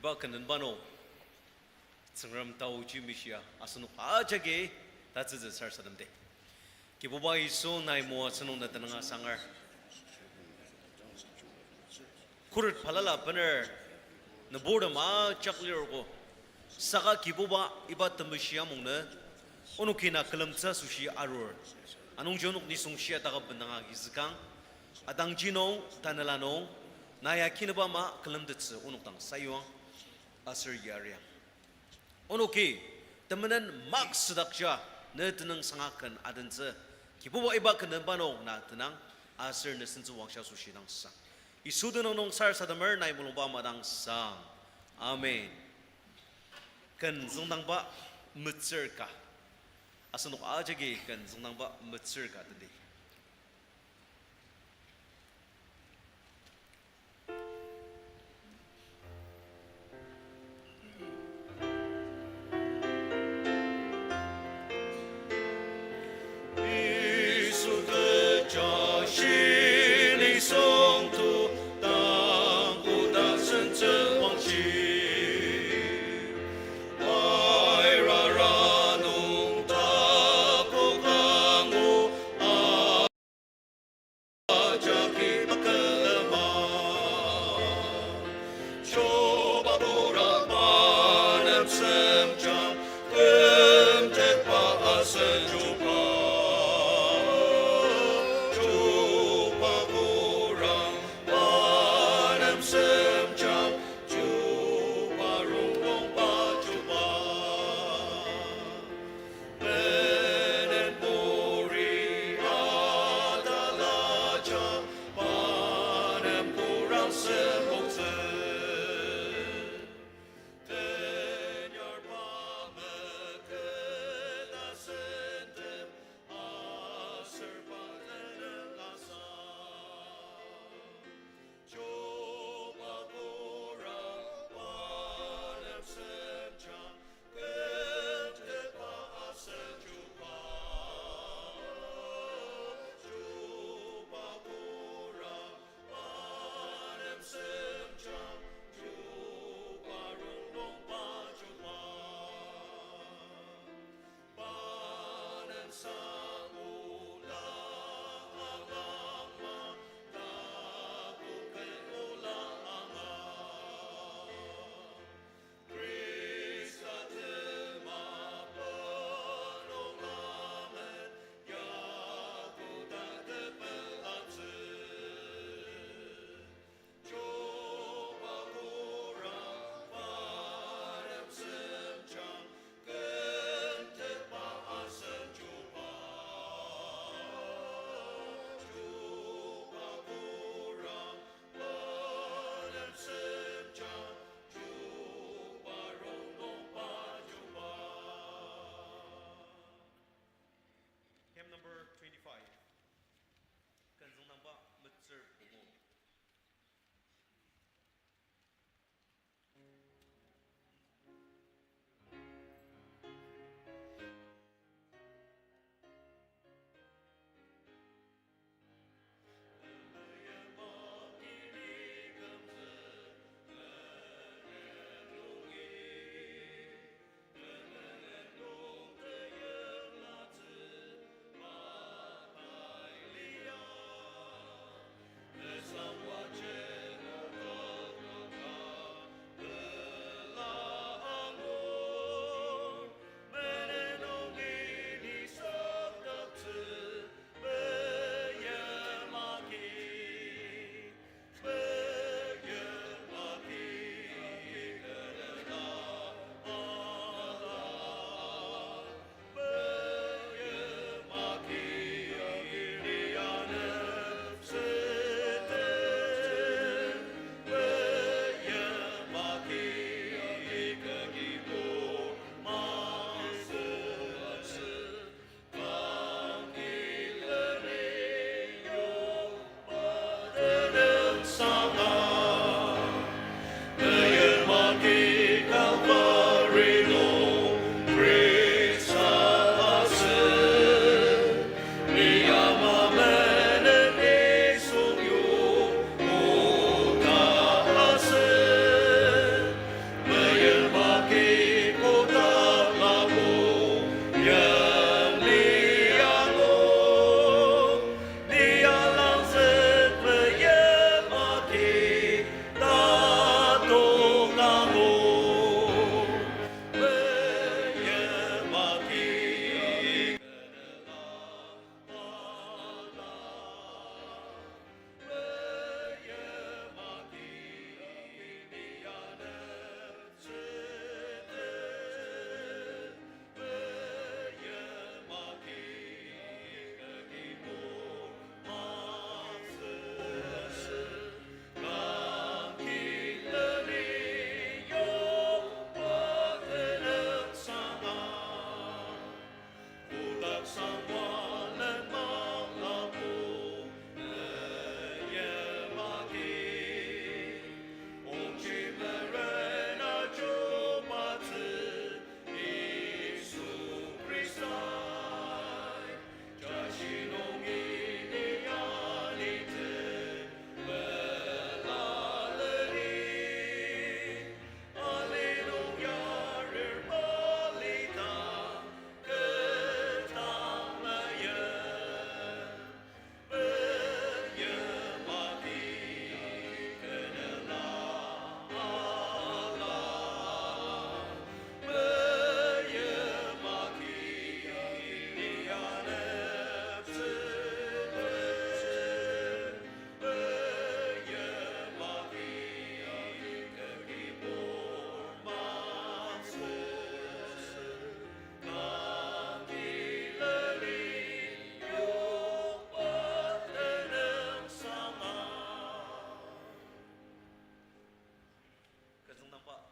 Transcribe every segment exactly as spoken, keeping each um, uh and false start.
Iba kenenba nung, Tsüngrem taoji mishia asenok ajaki tatsütsü sarasademdi. Kibuba Yisu, nai moatsü nung na tenüng asangar. Khuret balala bener nüburtem ajak lirogo. Saka Kibuba, iba temeshi amungnü onoki na külemtsü asoshi arur. Anungji onok nisung shia taka bendanga agizükang. Atangji nung, tanela nung, na ya kinüba ama külemtettsü onok dang sayuang aser yariang. Onoki temenen mak südakja ne tenüngsang aken adentsü, Kibuba, iba kenenba nung na tenang aser ne sentsü wangshia asoshi dang sang. Yisu tenüng nung sarasademer nai mulungba ama dang sang. Amen. Ken züngdangba metsür ka. Asenok ajaki ken züngdangba metsür ka tendi. Yisu teja shinisüngto, tang koda sentsü wangshi. Airara nung takokango, ajaki makülema. Chuba kura panem semjang, kümtetba asen chuba. Chuba kura panem semjang, chuba rongnungba chuba. Menen puri atalaja, panem kurang semoktsü. Tenyarba meketa sentem, aser pa tenüng asa. Chuba kura panem semjang, kümtetba asen chuba. Chuba kura panem semjang, chuba rongnungba chuba. Panem sangula agama, takoken ola anga. Khrista tema penong amen, ya koda tepelatsü. Chuba kura panem semjang, kümtetba asen chuba.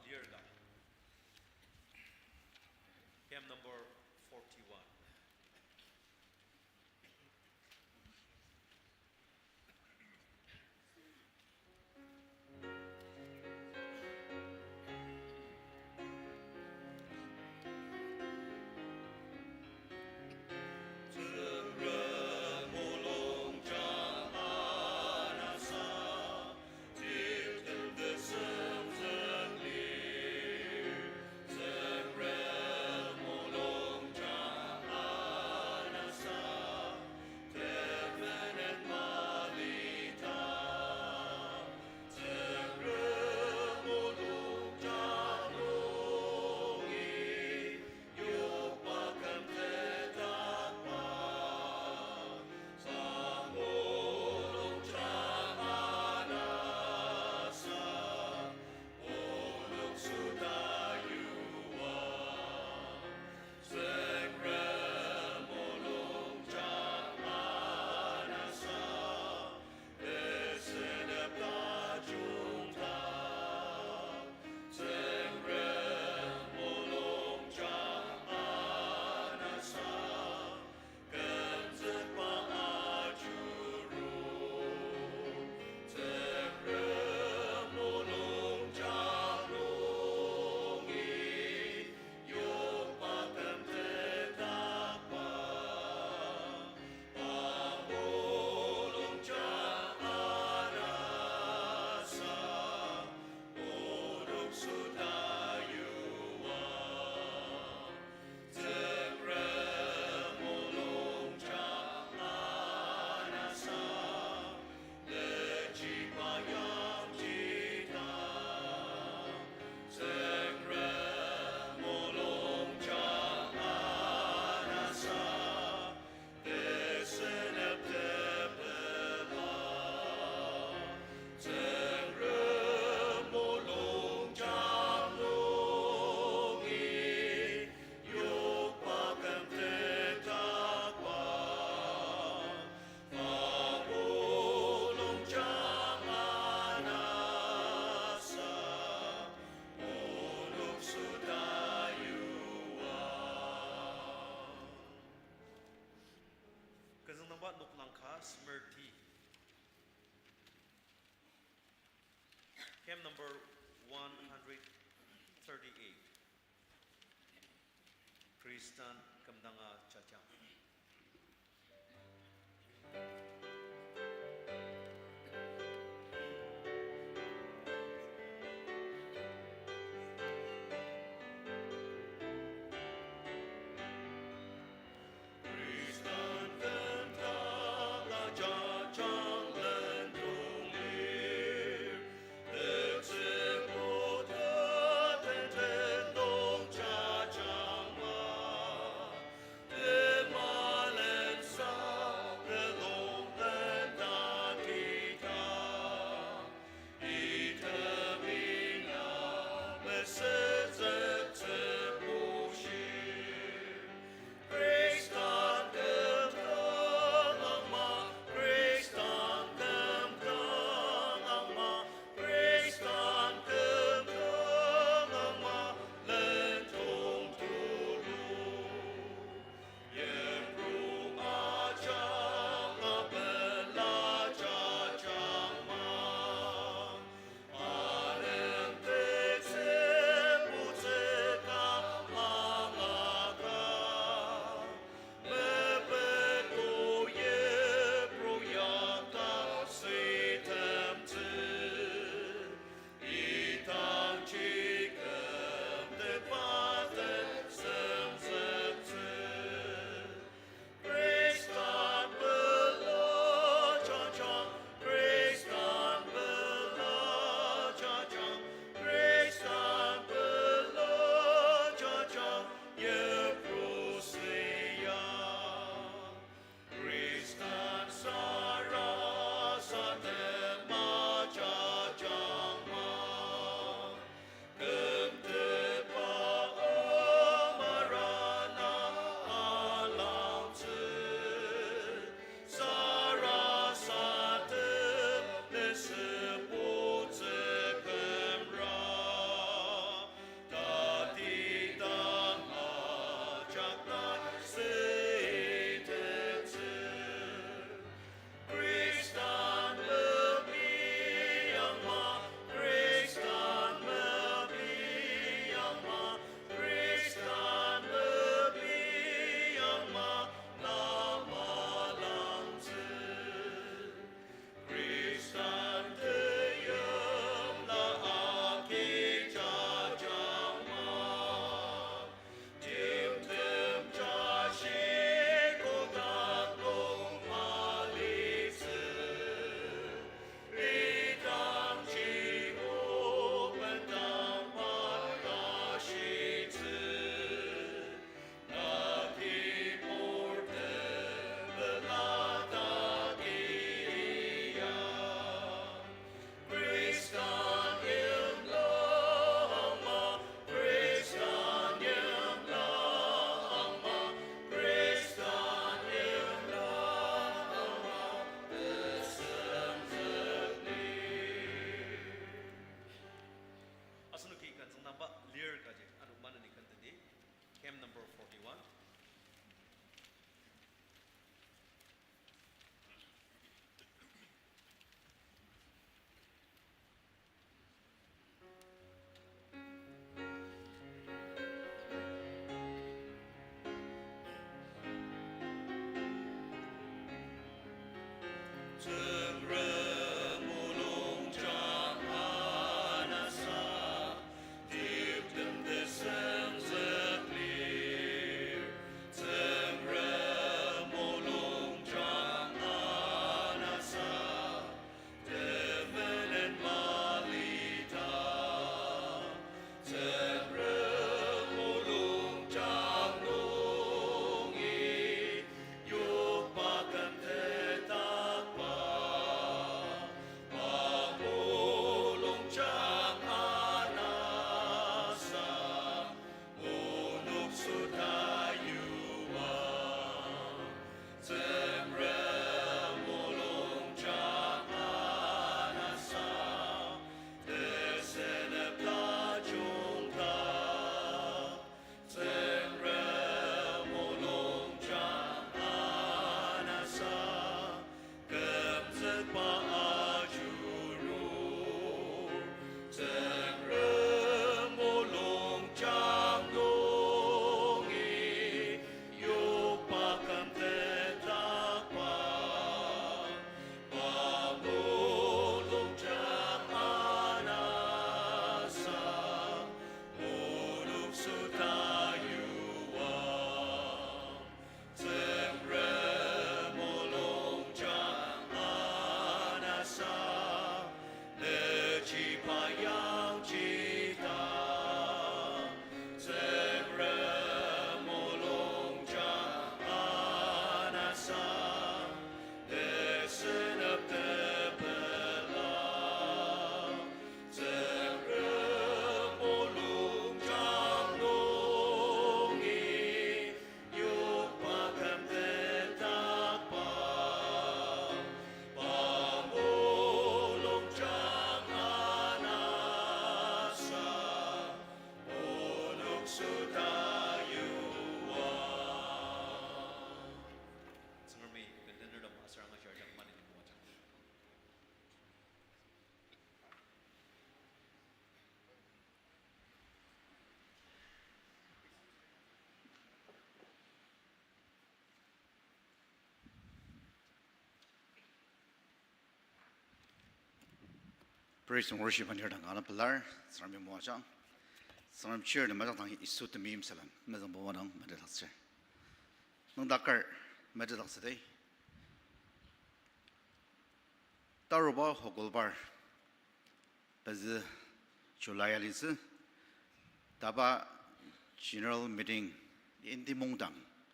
Lir ka. Hymn number forty-one. Kazüngdangba noklang ka Smriti. Hymn number one hundred thirty-eight. Khristan kümdanga jajang. Lir kaji ano maneni kenteti, camp number forty-one. Tsüngrem mulungjang anasa, tiptem tesem züklir. Tsüngrem mulungjang anasa, temenen malidang. Tsüngrem mulungjang nungi, yokba küm tetakba. Pa mulungjang anasa, onok süta yua. Tsüngrem mulungjang anasa, tesenep tajungta. Tsüngrem mulungjang anasa, kümzükba ajuru. Tsüngrem mulungjang nungi, yokba küm tetakba. Pa mulungjang anasa, onok süta yua. Tsüngrem mulungjang anasa, nüjiba yangji ta. Tsüngrem mulungjang anasa, tesenep tepela. Tsüngrem mulungjang nungi, yokba küm tetakba. Pa mulungjang anasa, onok süta yua. Tsüngremi ken tenertem aser angajar ajak maneni moajang. Praise and worship anir dang ana pelar, Tsüngremi moajang. Tsüngrem chir nem ajak dang Yisu temeim salem mezüngbuba dang metetdaktsür. Nüngdaker metetdaktsüdi. Taruba hokolbar pezü July alitsü, taba general meeting Inti mungdang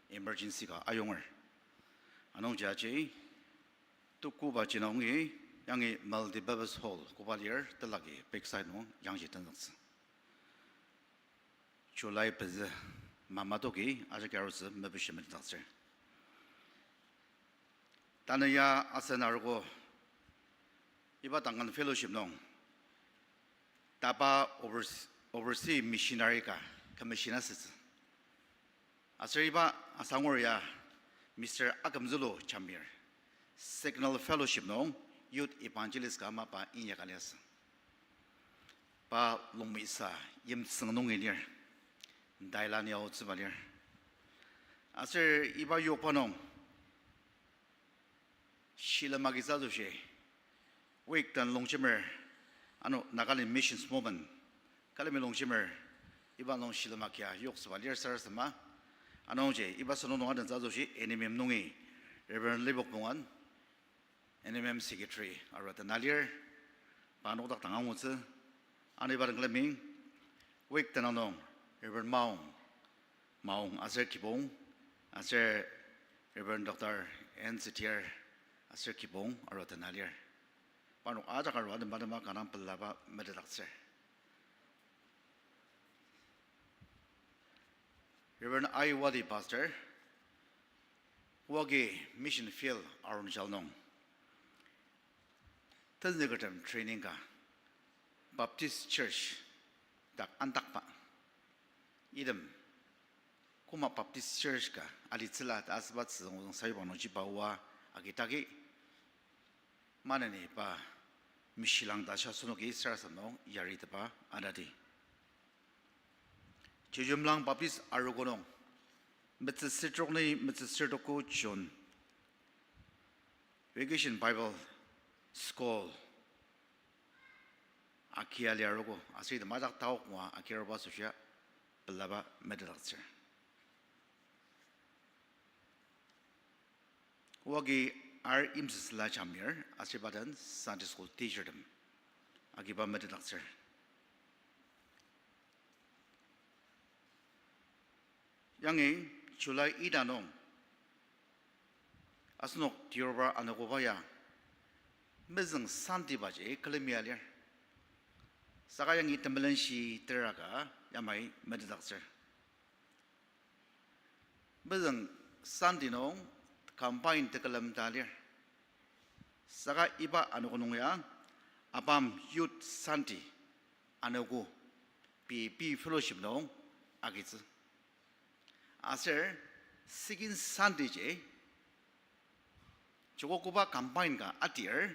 emergency ka ayonger. Anungji aji tukuba jinungi yangi multipurpose hall koba lir telagi backside nung yangji tenzüktsü. July pezü mama toki ajaki arutsü mepishi metetdaktsür. Tanü ya asen arogo iba Tangan Fellowship nung taba overs-, overseas missionary ka commission asütsü. Aser iba asangur ya Mister Akümzülu Jamir, Signal Fellowship nung youth evangelist ka mapa inyaka liasü. Pa Longmisa yimtsüng nungi lir, Thailand ya aotsüba lir. Aser iba yokba nung shilem agitsü asoshi, week den longjemer, ano Nagaland Missions Movement, külemi longjemer, iba nung shilem agia yoktsüba lir sarasadema. Anungji iba sentong nung adentsü asoshi N M M nungi Reverend Lipok Pungan, N M M secretary arua tena lir, pa nokdak dang angutsü. Ano iba den külemi week tenüng nung Reverend Maung, Maung aser kibong, aser Reverend Doctor N Setier aser kibong arua tena lir. Parnok ajak arua atemba tema kanga pelaba metetdaktsür. Reverend Aiwadi Pastor, Wagi Mission Field Arunachal nung tenzükertem training ka Baptist Church dak andakba. Item, Koma Baptist Church ka alitsüla ta asüba tsüngzüng sayuba nungji pa oa agi dagi, maneni pa mishilang ta shia asenoki sarasadem nung yaritepa atadi. Chejemlang Baptist Arogo nung, metsüsür trok ni metsüsür tuku June, Vacation Bible School akia lir arogo, aser item ajak taok ngua akirba asoshia pelaba metetdaktsür. Oagi ar yimsüsüla jamir, aser iba den Sunday school teachertem agiba metetdaktsür. Yangi July ita nung asenok Deobar anogoba ya mezüng Sundaybaji külemi alir. Saka yangi temelenshi teraka yamai metetdaktsür. Mezüng Sunday nung combine tekülem ta lir. Saka iba anogo nung ya ABAM Youth Sunday anogo pei, pei fellowship nung agitsü. Aser second Sundayji joko koba combine ka atir,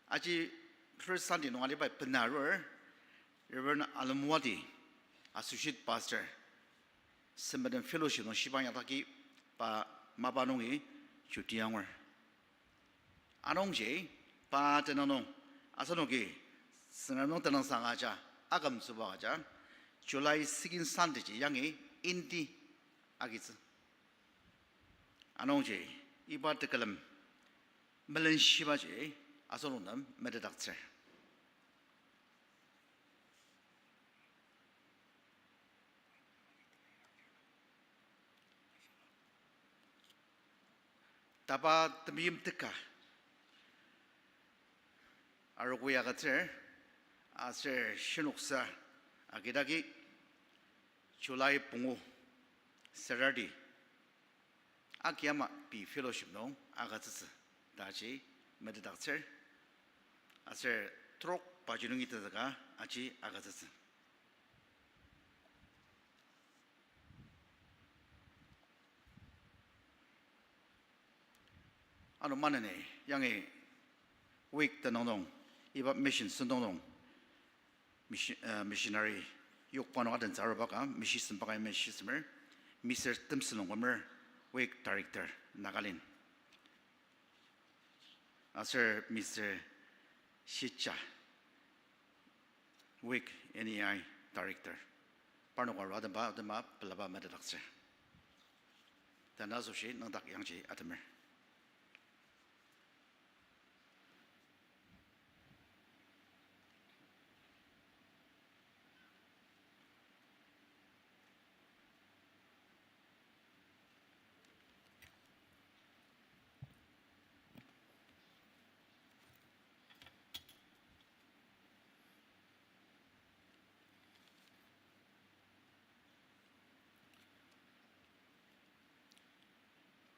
aji first Sunday nung alibai bena arur, Reverend Alemwadi, Associate Pastor, Sempet Fellowship nung shiba inyakdaki pa mapa nungi chuti angur. Anungji pa tenüng nung asenoki Tsüngrem nung tenüngsang aja, akümtsüba aja, July second Sundayji yangi indi agitsü. Anungji iba tekülem melenshibaji asenok nem metetdaktsür. Tapa temeim teka arogo ya agütsür, aser shinoksa agidagi July pungu, Saturday, aki ama pei fellowship nung agütsütsü ta aji metetdaktsür, aser trok baji nungi tenzüka aji agütsütsü. Ano maneni yangi week tenüng nung iba mission sentong nung mission, uh, missionary yokba nung adentsü aruba ka mishi sempaka mishi semer, Mister Temsü Longkumer, week director, Nagaland. Aser Mister Shicha, week N E I director. Parnok arua atemba, atema pelaba metetdaktsür. Tanü asoshi nüngdak yangji atemer.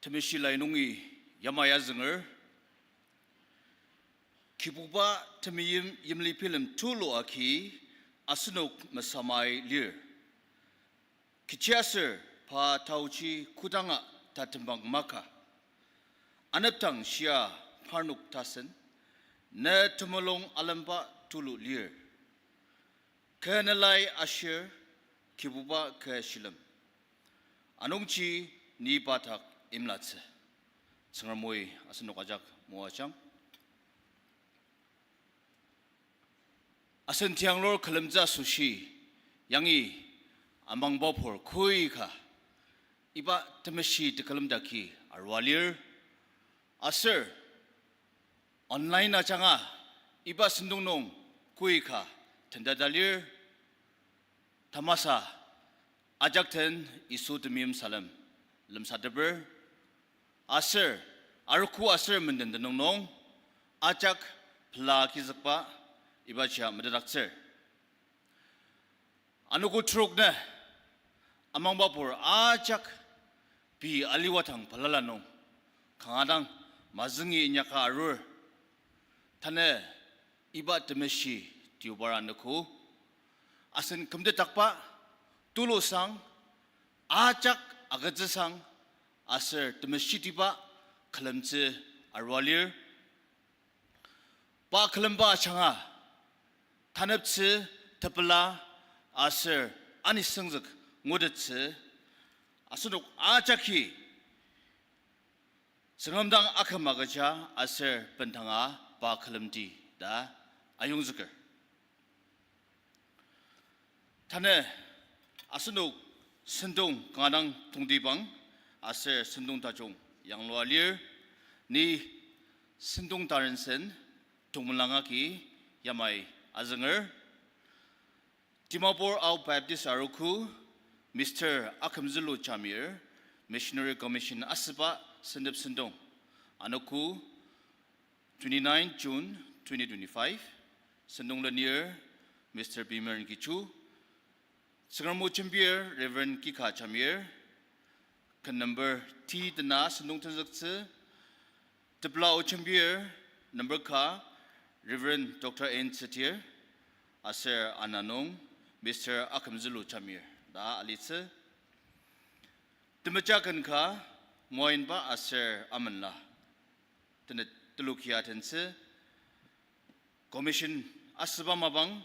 Temeshi lai nungi yamai azünger, Kibuba temeim yimli bilem tulu agi asenok mesamai lir. Kechiaser pa taoji kodanga tatembang maka. Anepdang shia parnok tasen, ne temulung alemba tulu lir. Kü nelai ashir, Kibuba kü shilem. Anungji ni pa dak imlatsü. Tsüngrem oi asenok ajak moajang. Asen tianglur külemtsü asoshi, yangi amangbapur koika, iba temeshi tekülem daki arua lir, aser online ajanga iba sentong nung koika tendada lir, tamasa ajak den Yisu temeim salem lemsateper, aser arogo aser menden tenüng nung ajak pela agizükba ibaji metetdaktsür. Anogo trok nü amangbapur ajak pei aliwadang balala nung kanga dang mazüngi inyaka arur. Tanü iba temeshi Deobar anogo asen kümtetdakba tulusang, ajak agütsüsang, aser temeshitiba külemtsü arua lir. Pa külemba ajanga, taneptsü, tepela, aser anisüngzük ngutettsü, asenok ajaki Tsüngrem dang aküm agüja aser bendanga pa külemdi ta ayongzüker. Tanü asenok sentong kanga dang tongtibang aser sentong tajung yanglua lir, ni sentong tarensen tongmelang agi yamai azünger. Dimapur Ao Baptist Arogo, Mister Akümzülu Jamir, Missionary Commission asüba sentep sentong. Anogo, twenty-nine June twenty twenty-five, sentong lenir, Mister Bimer Nkichu, Tsüngrem o jembir, Reverend Kika Jamir, ken number T dena sentong tenzüktsü, tepela o jembir, number ka, Reverend Doctor N Tsetir, aser ana nung, Mister Akümzülu Jamir ta alitsü. Temeja ken ka, moainba aser amenla, tenet telukia tentsü, Commission asüba mapang,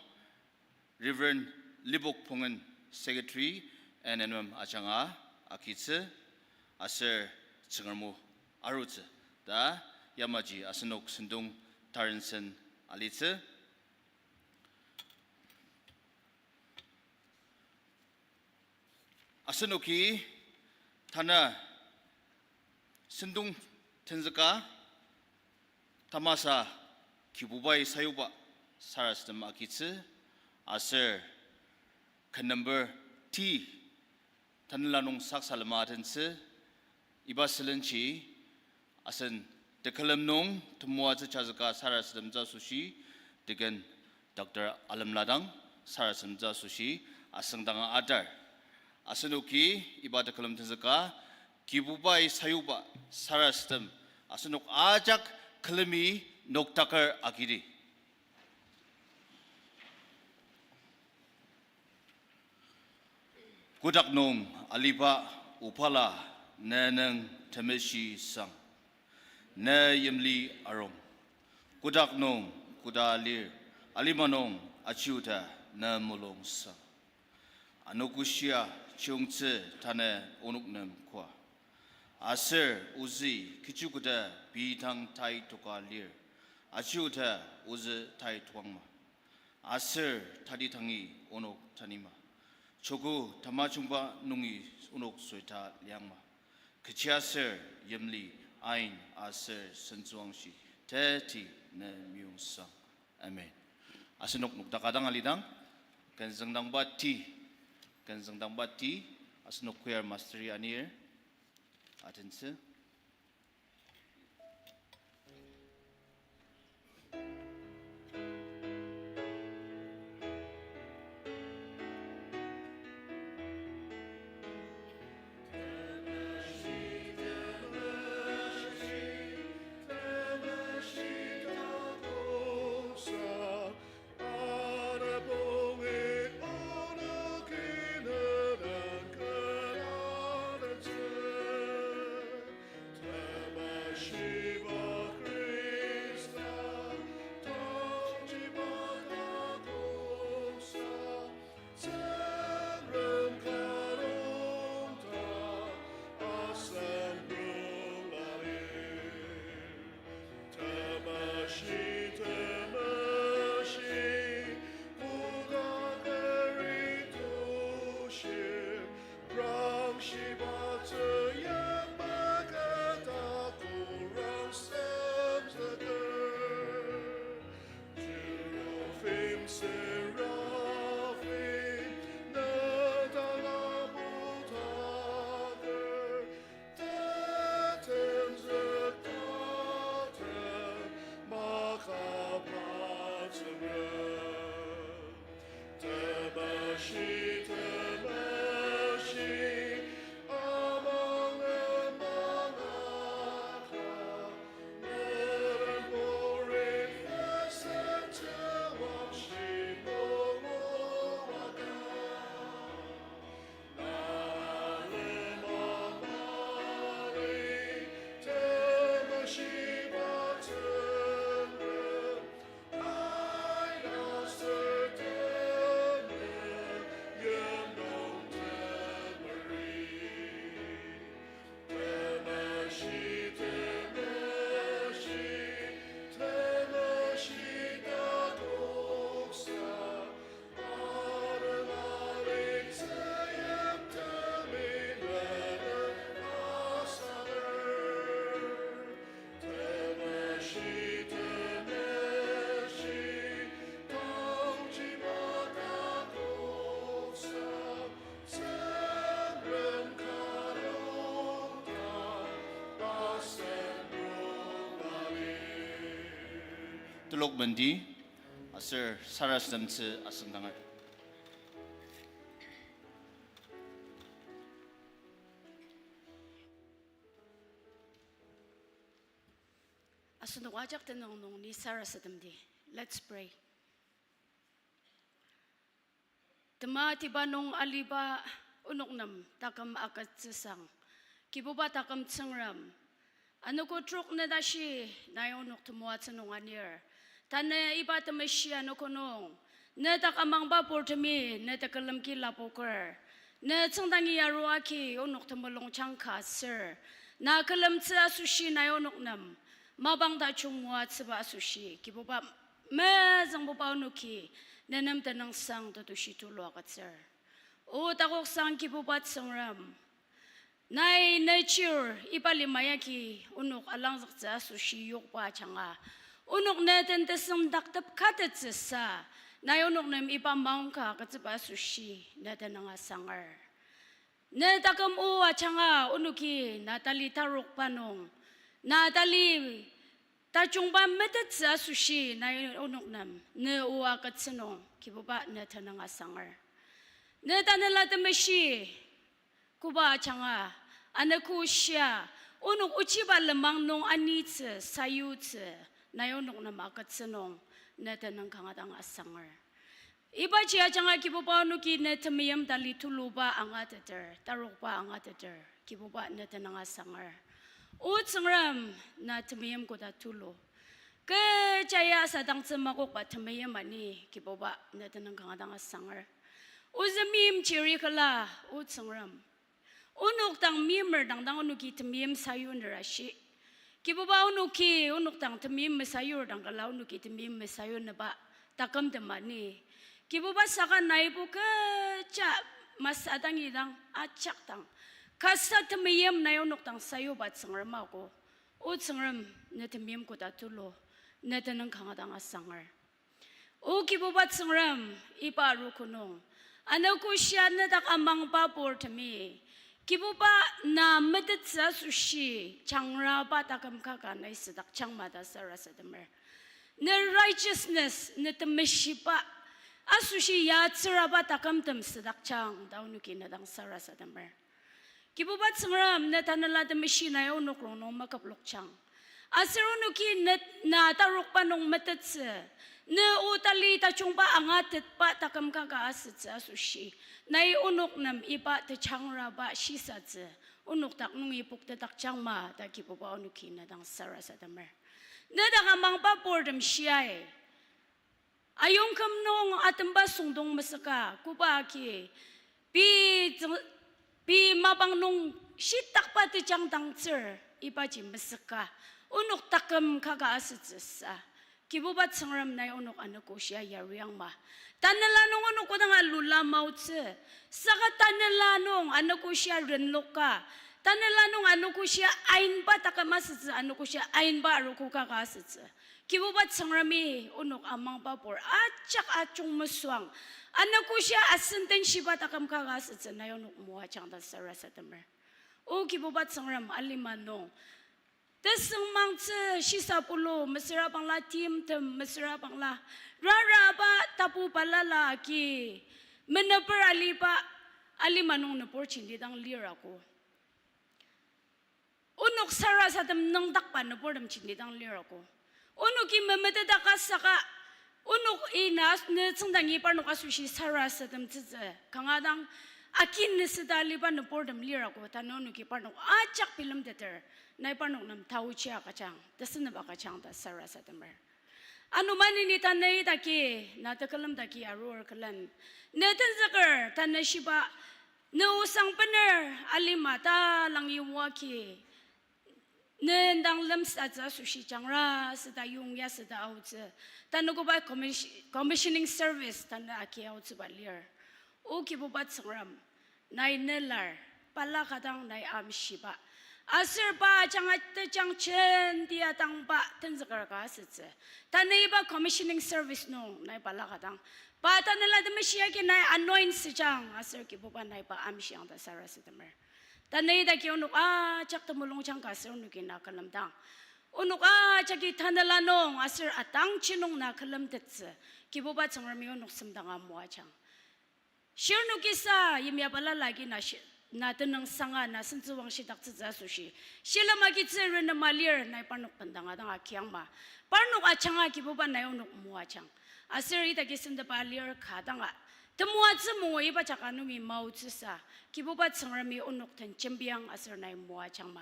Reverend Libok Pongen, Secretary, N N M ajanga agitsü, aser Tsüngrem o arutsü ta yamaji asenok sentong tarensen alitsü. Asenoki tanü sentong tenzüka tamasa Kibubai sayuba sarasadem agitsü, aser ken number T tanela nung saksalema tentsü, iba sülenji asen tekülem nung temoatsü jazüka sarasademtsü asoshi, Deacon Doctor Alemla dang sarasademtsü asoshi asüngdanga atar. Asenoki iba tekülem tenzüka Kibubai sayuba sarasadem asenok ajak külemi noktaker agidi. Kotak nung aliba Obala, ne nung temeshi sang, ne yimli arung. Kotak nung koda lir, alima nung achiuta ne mulung sang. Anogoshia chiyungtsü tanü onok nem koa. Aser ozü kechi koda pei dang tai toka lir, achiuta ozü tai tokangma. Aser tati tangi onok tanima. Joko tamajungba nungi onok soita liangma. Kechiaser yimli ain aser sentsüwangshi teti ne meyong sang. Amen. Asenok nokdaka dang alidang, kenzüngdangba ti, kenzüngdangba ti, asenok choir master-i anir, atentsü. Temashi, temashi, koda keri tushir, rangshiba teyakba kata korang semzüker. Cherubim, seraphim, ne dang apu taker, Tetenzük taten maka pa Tsüngrem. Temashi, temashi, amang nemangaka, neren pori hesed tewangshi Lokmenti, aser sarasademtsü asüngdanger. Asenok ajak tenüng nung ni sarasademdi. Let's pray. Tematiba nung aliba onok nem taküm agütsüsang, Kibuba taküm Tsüngrem, anogo trok ne tashi nai onok temoatsü nung anir. Tanü iba temeshi anogo nung, ne dak amangba purtemi ne tekülem ki lapoker, ne tsüngdangi yaru agi onok temulungjang ka aser, na külemtsü asoshi nai onok nem mapang tajung moatsüba asoshi, Kibuba mezüngbuba onoki ne nem tenüngsang tetushi tulu agütsür. O takoksang Kibuba Tsüngrem, nai ne chir iba lima yagi onok alangzüktsü asoshi yokba ajanga, onok ne den tesüngdaktep katettsüsa, nai onok nem iba maongka agütsüba asoshi ne tenüng asanger. Ne taküm o ajanga onoki na tali tarokba nung, na tali tajungba metettsü asoshi nai onok nem ne o agütsü nung Kibuba ne tenüng asanger. Ne Tanela Temeshi koba ajanga anogo shia onok ochiba lenmang nung anitsü sayutsü nai onok nem agütsü nung ne tenüng kanga dang asanger. Ibaji ajanga Kibuba onoki ne temeim tali tuluba angateter, tarokba angateter, Kibuba ne tenüng asanger. O Tsüngrem, na temeim koda tulu. Kecha ya sadangtsü makokba temeim ani Kibuba ne tenüng kanga dang asanger. Ozü meimchiri küla, O Tsüngrem, onok dang meimer dang dang onoki temeim sayuner ashi. Kibuba onoki onok dang temeim mesayur dang küla onoki temeim mesayunüba takümtem ani. Kibuba saka naibo kecha masadangi dang ajak dang kasa temeim nai onok dang sayuba Tsüngrem ako. O Tsüngrem, ne temeim koda tulu, ne tenüng kanga dang asanger. O Kibuba Tsüngrem, iba arogo nung anogo shia ne dak amangba purtemi, Kibuba na metettsü asoshi jangraba taküm kaka nai südakjangma ta sarasademer. Ne righteousness, ne temeshiba asoshi yatsüraba takümtem südakjang ta onoki ne dang sarasademer. Kibuba Tsüngrem, ne Tanela Temeshi nai onok rongnung maküplokjang. Aser onoki ne na tarokba nung metettsü, ne o tali tajungba angatetba taküm kaka asütsü asoshi, nai onok nem iba tejangraba shisatsü onok dak nungi poktetdakjangma ta Kibuba onoki ne dang sarasademer. Ne dak amangba purtem shiai ayongküm nung atemba süngdong mesüka, koba agi pei tsüng-, pei mapang nung shitakba tejang dangtsür ibaji mesüka, onok taküm kaka asütsüsa, Kibuba Tsüngrem nai onok anogo shia yariangma. Tanela nung onok kodanga lula maotsü, saka Tanela nung anogo shia renloka, Tanela nung anogo shia ainba taküm asütsü, anogo shia ainba arogo kaka asütsü, Kibuba Tsüngremi onok amangba pur ajak ajung mesüang, anogo shia asen den shiba taküm kaka asütsü nai onok moajang ta sarasademer. O Kibuba Tsüngrem, alima nung tesüngmangtsü shisapulu mesüra bangla, timtem mesüra bangla, raraba tapu balala agi meneper aliba, alima nung nübur jenti dang lir ako. Onok sarasadem nüngdakba nüburtem jenti dang lir ako. Onoki memetetdaka saka, onok ina ne tsüngdangi parnok asoshi sarasademtsütsü kanga dang akin ne süda aliba nüburtem lir ako. Tanü onoki parnok ajak bilemteter, nai parnok nem taochi agüjang, tesünep agüjang ta sarasademer. Ano maneni tanü idaki, na tekülem daki arur külen, ne tenzüker tanü shiba, ne osang bener alima talang yongagi, ne indang lemsatsü asoshi jangra süda yongya süda aotsü, tanü koba commis-, commissioning service tanü agi aotsüba lir. O Kibuba Tsüngrem, nai nelar, balaka dang nai amshiba, aser pa ajanga tejang jentia dangba tenzüker ka asütsü. Tanü iba commissioning service nung nai balaka dang, pa Tanela Temeshi agi nai anoint süjang aser Kibuba nai pa amshiang ta sarasademer. Tanü idaki onok ajak temulungjang ka aser onoki na külemdang, Onok ajaki tanela nung aser atangji nung na külemtettsü, Kibuba Tsüngremi onok semdanga moajang. Shirnoki sa yimya balala agi na shi-, na tenüngsanga na sentsüwang shidaktsütsü asoshi, shilem agitsü renema lir nai parnok bendanga dang agiangma. Parnok ajanga Kibuba nai onok moajang. Aser idaki sentepa lir ka danga temoatsü mungo iba jaka nungi maotsüsa, Kibuba Tsüngremi onok den jembiang aser nai moajangma.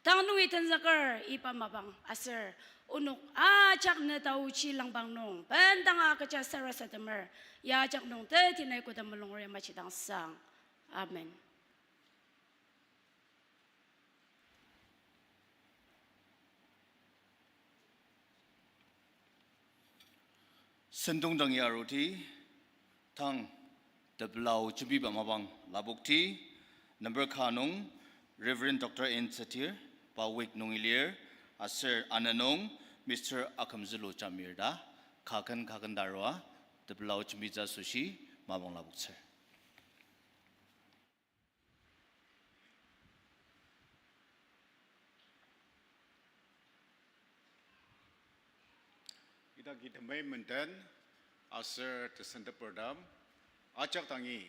Tang nungi tenzüker iba mapang aser onok ajak ne taochi langbang nung bendanga kecha sarasademer, ya ajak nung teti nai koda mulungrema jidang sang. Amen. Sentong dangi aruti, tang tepela jembiba mapang lapokti, number ka nung Reverend Doctor N Satir, pa wig nungi lir, aser ana nung Mister Akümzülu Jamir ta, kaken kaken ta arua, tepela jembitsü asoshi mapang lapoktsür. Idaki temei menden aser tesentepertem ajak dangi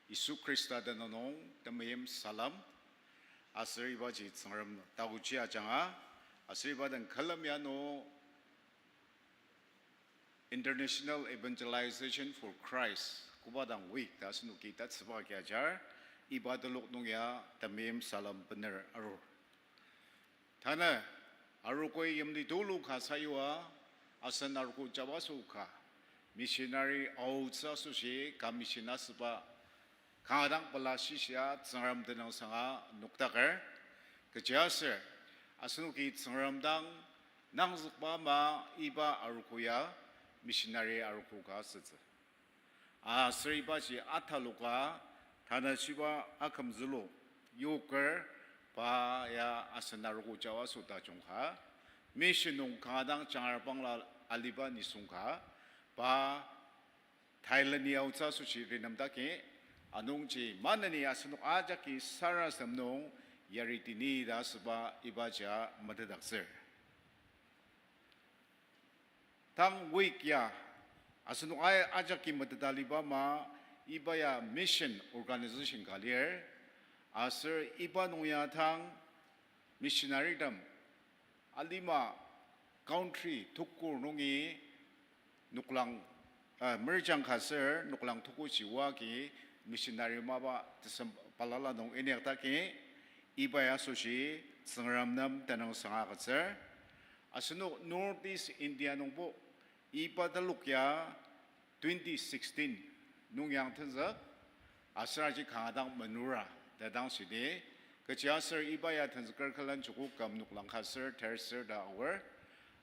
Yisu Khrista tenüng nung temeim salem, aser ibaji Tsüngrem taochi ajanga, aser iba den külem ya nung International Evangelization for Christ, koba dang week ta asenoki tatsüba agi ajar, iba telok nung ya temeim salem bener arur. Tanü, arogoi yimli tulu ka sayua, asen arogo jabaso ka, missionary aotsü asoshi ka mission asüba, kanga dang pela shishia Tsüngrem tenüngsanga nokdaker, kechiaser, asenoki Tsüngrem dang nangzükba ama iba arogo ya missionary arogo ka asütsü. Aser ibaji ataloka, tanü shiba Akümzülu, yoker, pa ya asen arogo jabaso tajung ka, mission nung kanga dang jangar bangla aliba nisung ka, pa Thailand-i aotsü asoshi renemdaki, anungji maneni asenok ajaki sarasadem nung yari tini ta asüba ibaji metetdaktsür. Tang week ya, asenok a-, ajaki meteta aliba ama, iba ya mission organization ka lir, aser iba nung ya tang missionary tem alima country tukur nungi noklang, uh, merjang ka ser noklang tukushi oa agi missionary mapa tesem balala nung inyakdaki, iba ya asoshi Tsüngrem nem tenüngsanga agütsür. Asenok North East India nungbo iba telok ya twenty sixteen nung yang tenzük, aser aji kanga dang menura ta dang shidi, kechiaser iba ya tenzüker külen joko küm noklang ka ser ter ser ta aor,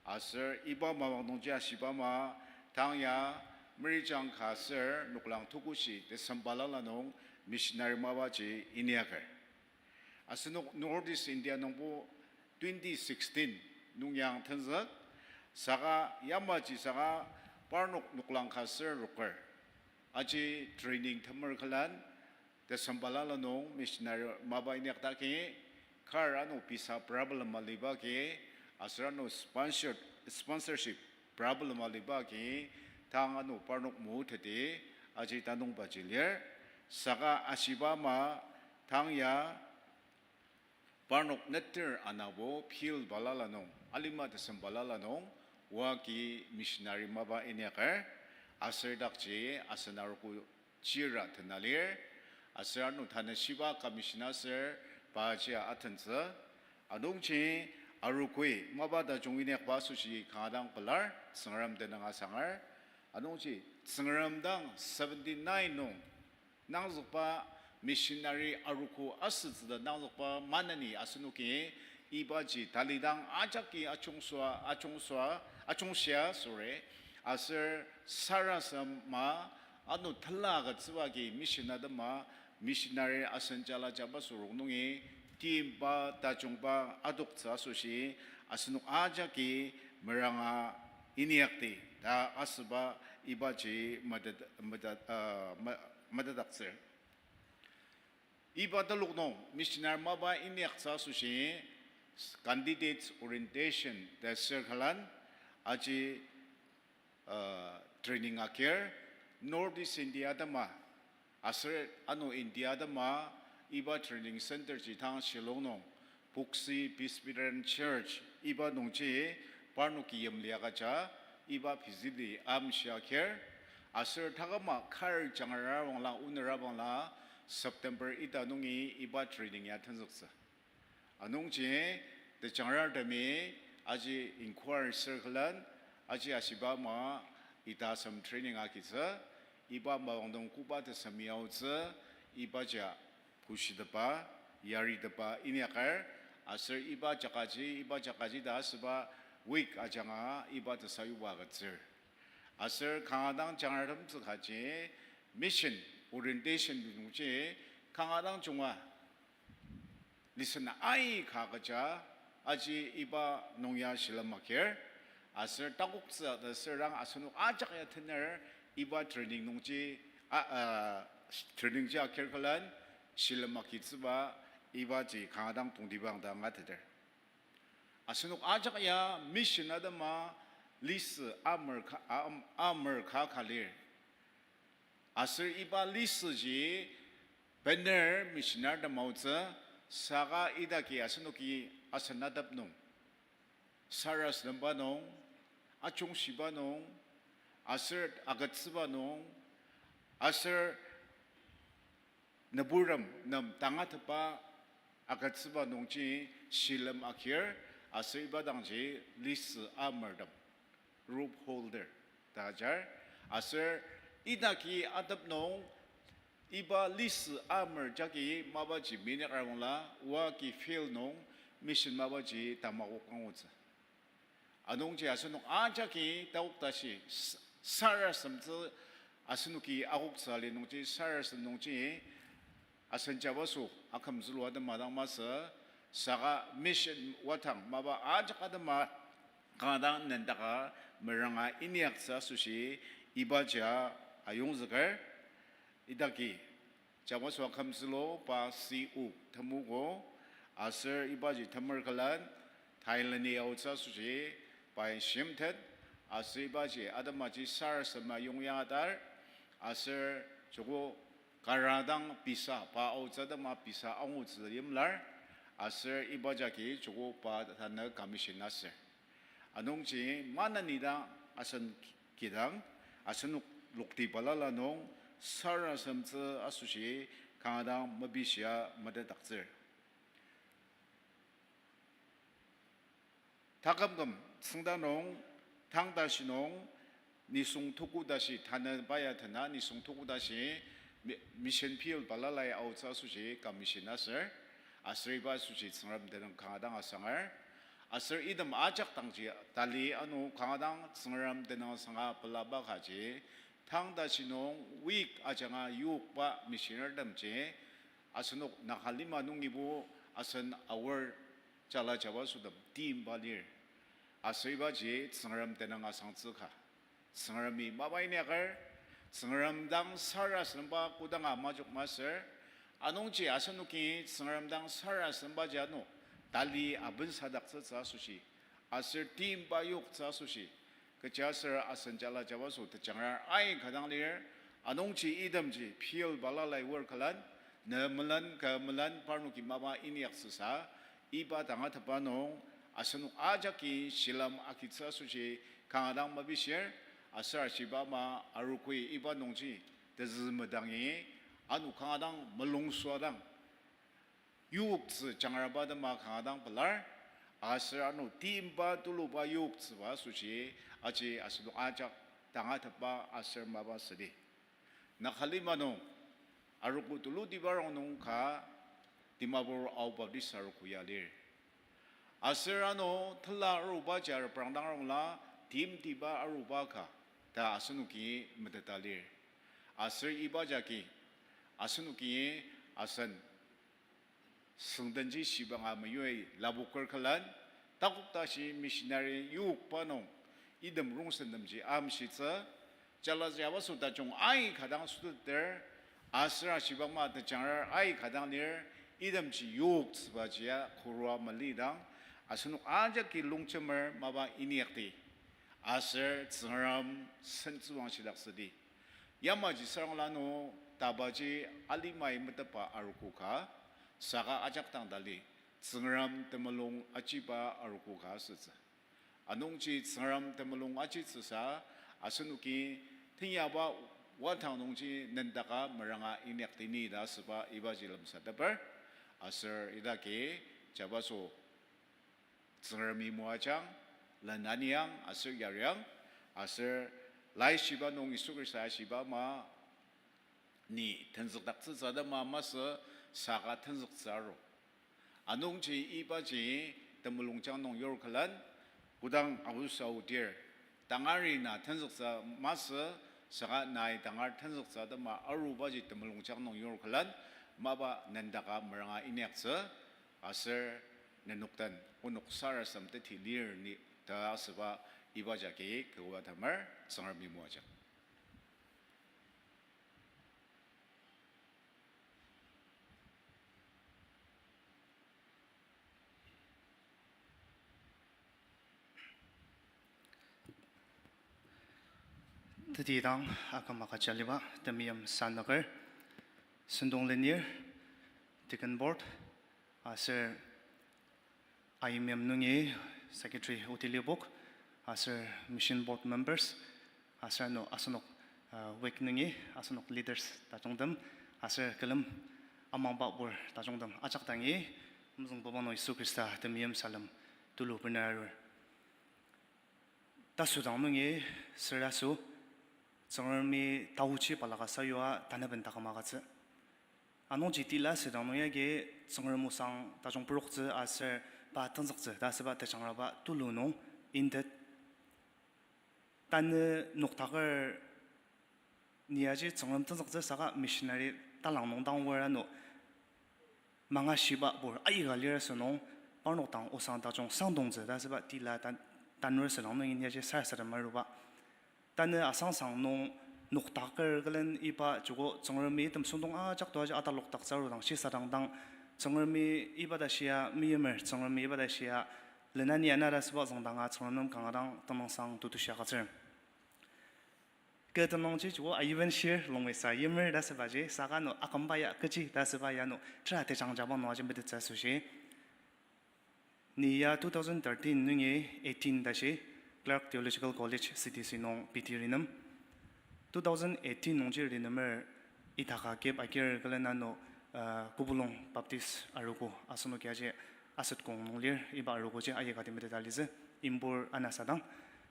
aser iba mapang nungji ashiba ama, tang ya merjang ka ser noklang tukushi tesem balala nung missionary mapaji inyaker. Asenok North East India nungbo twenty sixteen nung yang tenzük, saka yamaji saka parnok noklang ka ser roker, aji training temer külen tesem balala nung missionary mapa inyakdaki, kar ano visa problem aliba agi, aser ano sponsor, sponsorship problem aliba agi, tang ano parnok muteti, aji tanungbaji lir, saka ashiba ama tang ya parnok neter anabo field balala nung, alima tesem balala nung, oa agi missionary mapa inyaker, aser dakji asen arogo chira tena lir, aser ano tanü shiba commission aser paji atentsü, anungji arogoi mapa tajung inyakba asoshi kanga dang pelar, Tsüngrem tenüng asangar, anungji Tsüngrem dang seventy-nine nung nangzükba missionary arogo asütsüda nangzükba maneni asenoki ibaji talidang ajaki ajungsua, ajungsua, ajungshia, sorry, aser sarasadema ano tela agütsüba agi mission atema missionary asen jala jabaso rongnungi timba tajungba adoktsü asoshi asenok ajaki meranga inyakdi ta asüba ibaji metet-, metet-, uh, me-, metetdaktsür. Iba telok nung missionary mapa inyaktsü asoshi candidates orientation ta circle-an aji, uh, training agir North East India atema aser ano India atema iba training center ji tang Shillong nung Puxi Presbyterian Church iba nungji parnoki yimli agüja iba facility amshia agir aser taküma kar jangra bangla onera bangla September ita nungi iba training ya tenzüktsü. Anungji, tejangrar temi, aji inquiry circle-an, aji ashiba ama, ita asem training agitsü, iba mapang nung koba tesem yaotsü, ibaji a, kushitepa, yaritepa, inyaker, aser iba jakaji, iba jakaji ta asüba, week ajanga, iba tesayuba agütsür. Aser kanga dang jangratemtsü kaji, mission, orientation nungji, kanga dang junga, listen aika agüja, aji iba nung ya shilem agir, aser takoktsü ta sürang asenok ajak ya tener iba training nungji, a, a, training ji agir külen shilem agitsüba ibaji kanga dang tongtibang ta angateter. Asenok ajak ya mission atema lisü amer ka, am-, amer ka ka lir. Aser iba lisüji bener missionary tem aotsü, saka idaki asenoki asen atep nung, sarasademba nung, ajungshiba nung, aser agütsüba nung, aser nüburtem nem tangatetba agütsüba nungji shilem agir, aser iba dangji lisü amertem, rope holder ta ajar, aser idaki atep nung iba lisü amer jagi mapaji minyakra bangla, oa ki field nung mission mapaji tamakok angutsü. Anungji asenok ajaki taok tashi s-, sarasademtsü asenoki akoktsü ali nungji sarasadem nungji asen jabaso akümzülu atema dang masü, saka mission watang mapa ajak atema kanga dang nendaka meranga inyaktsü asoshi ibaji ayongzüker. Idaki jabaso akümzülu pa C O temogo, aser ibaji temer külen Thailand-i aotsü asoshi pai shimtet, aser ibaji atemaji sarasadema yongya atar, aser joko kara dang pisa, pa aotsü atema pisa angutsü yimlar, aser iba jagi joko pa tanü commission aser. Anungji maneni dang asen kidang, asenok lokti balala nung sarasademtsü asoshi kanga dang mepishia metetdaktsür. Takümküm tsüngda nung, tang tashi nung, nisung tuku tashi, tanü baya tena, nisung tuku tashi, mi-, mission field balalai aotsü asoshi commission aser, aser iba asoshi Tsüngrem tenüng kanga dang asangar, aser item ajak dangji tali ano kanga dang Tsüngrem tenüng asanga pelaba kaji, tang tashi nung week ajanga yokba missionary temji, asenok Nagalima nungibo asen aor jala jabasotem timba lir. Aser ibaji Tsüngrem tenüng asangtsü ka. Tsüngremi mapa inyaker, Tsüngrem dang sarasademba kodanga majok masür, anungji asenoki Tsüngrem dang sarasadembaji ano tali abensadaktsütsü asoshi, aser timba yoktsü asoshi, kechiaser asen jala jabaso tejangrar aika dang lir, anungji itemji field balalai work külen, ne melen, kü melen, parnoki mapa inyaktsüsa, iba tangatetba nung, asenok ajaki shilem agitsü asoshi kanga dang mepishir, aser ashiba ama arogoi iba nungji tezü medangi, ano kanga dang mulung süadang yoktsü jangraba atema kanga dang pelar, aser ano timba tuluba yoktsüba asoshi aji asenok ajak tangatetba aser mapa südi. Nagalima nung arogo tulutiba rongnung ka Dimapur Ao Baptist Arogo ya lir. Aser ano tela arubaji reprangdang rongla timtiba aruba ka ta asenoki meteta lir. Aser iba jagi asenoki asen süngdenji shibanga meyui lapoker külen, takok tashi missionary yokba nung, item rongsentemji amshitsü, jala jabaso tajung aika dang süteter, aser ashiba ama tejangrar aika dang lir, itemji yoktsübaji ya koroa malidang, Asenok ajaki longjemer mapa inyakdi. Aser Tsüngrem sentsüwangshidaktsüdi. Yamaji sarangla nung tabaji alimai metetba arogo ka, saka ajak dang tali, Tsüngrem temulung achiba arogo ka asütsü. Anungji Tsüngrem temulung achitsüsa, asenoki tenyaba watang nungji nendaka meranga inyakdini ta asüba ibaji lemsateper, aser idaki jabaso Tsüngremi moajang, lenaniang aser yariang, aser laishiba nung Yisu Khrista ashiba ama ni tenzükdaktsütsü atema masü saka tenzüktsü aru. Anungji ibaji temulungjang nung yur külen, kodang aosa aodir, tangari na tenzüktsü masü saka nai tangar tenzüktsü atema arubaji temulungjang nung yur külen, mapa nendaka meranga inyaktsü, aser nenok den onok sarasadem teti lir ni ta asüba iba jagi kübok atemer Tsüngremi moajang. Tetidang aküm agüja aliba temeim sanaker, sentong lenir, Deacon Board, aser I M M nungi Secretary Oti Liubok, aser Mission Board members, aser ano asenok, uh, wake nungi asenok leaders tajungtem, aser külem amangba pur tajungtem ajak dangi, mezüngbuba nung Yisu Khrista temeim salem tulu bener arur. Tasüdang nungi sür aso, Tsüngremi taochi balaka sayua tanaben taküm agütsü. Anungji tila südang nung yagi Tsüngrem osang tajung puroktsü aser pa tenzüktsü ta asüba tejangraba tulu nung intet. Tanü noktaker ni aji Tsüngrem tenzüktsü saka missionary talang nung dang wer ano mangashiba pur aika lir asünung, parnok dang osang tajung sangdongtsü ta asüba tila tan-, tanur südang nung ni aji sarasadem aruba. Tanü asangsang nung noktaker külen iba joko Tsüngremi item sentong ajak to aji atalokdaktsü arudang shisadang dang Tsüngremi iba ta shia meimer, Tsüngremi iba ta shia lenani ana ta asüba züngdanga Tsüngrem nem kanga dang tenüngsang tutushi agütsür. Kü tenüngji joko aiben shir longisa yimer ta asübaji, saka ano akümba ya kechi ta asüba ya ano tera tejangjaba nung aji metettsü asoshi. Ni ya two thousand thirteen nungi eighteen tashi Clark Theological College C T C nung P T renem. Two thousand eighteen nungji renemer idaka kep agir külen ano, uh, Kubulung Baptist arogo asenoki aji aset kong nung lir iba arogoji aika timete talitsü, Impur anasadang.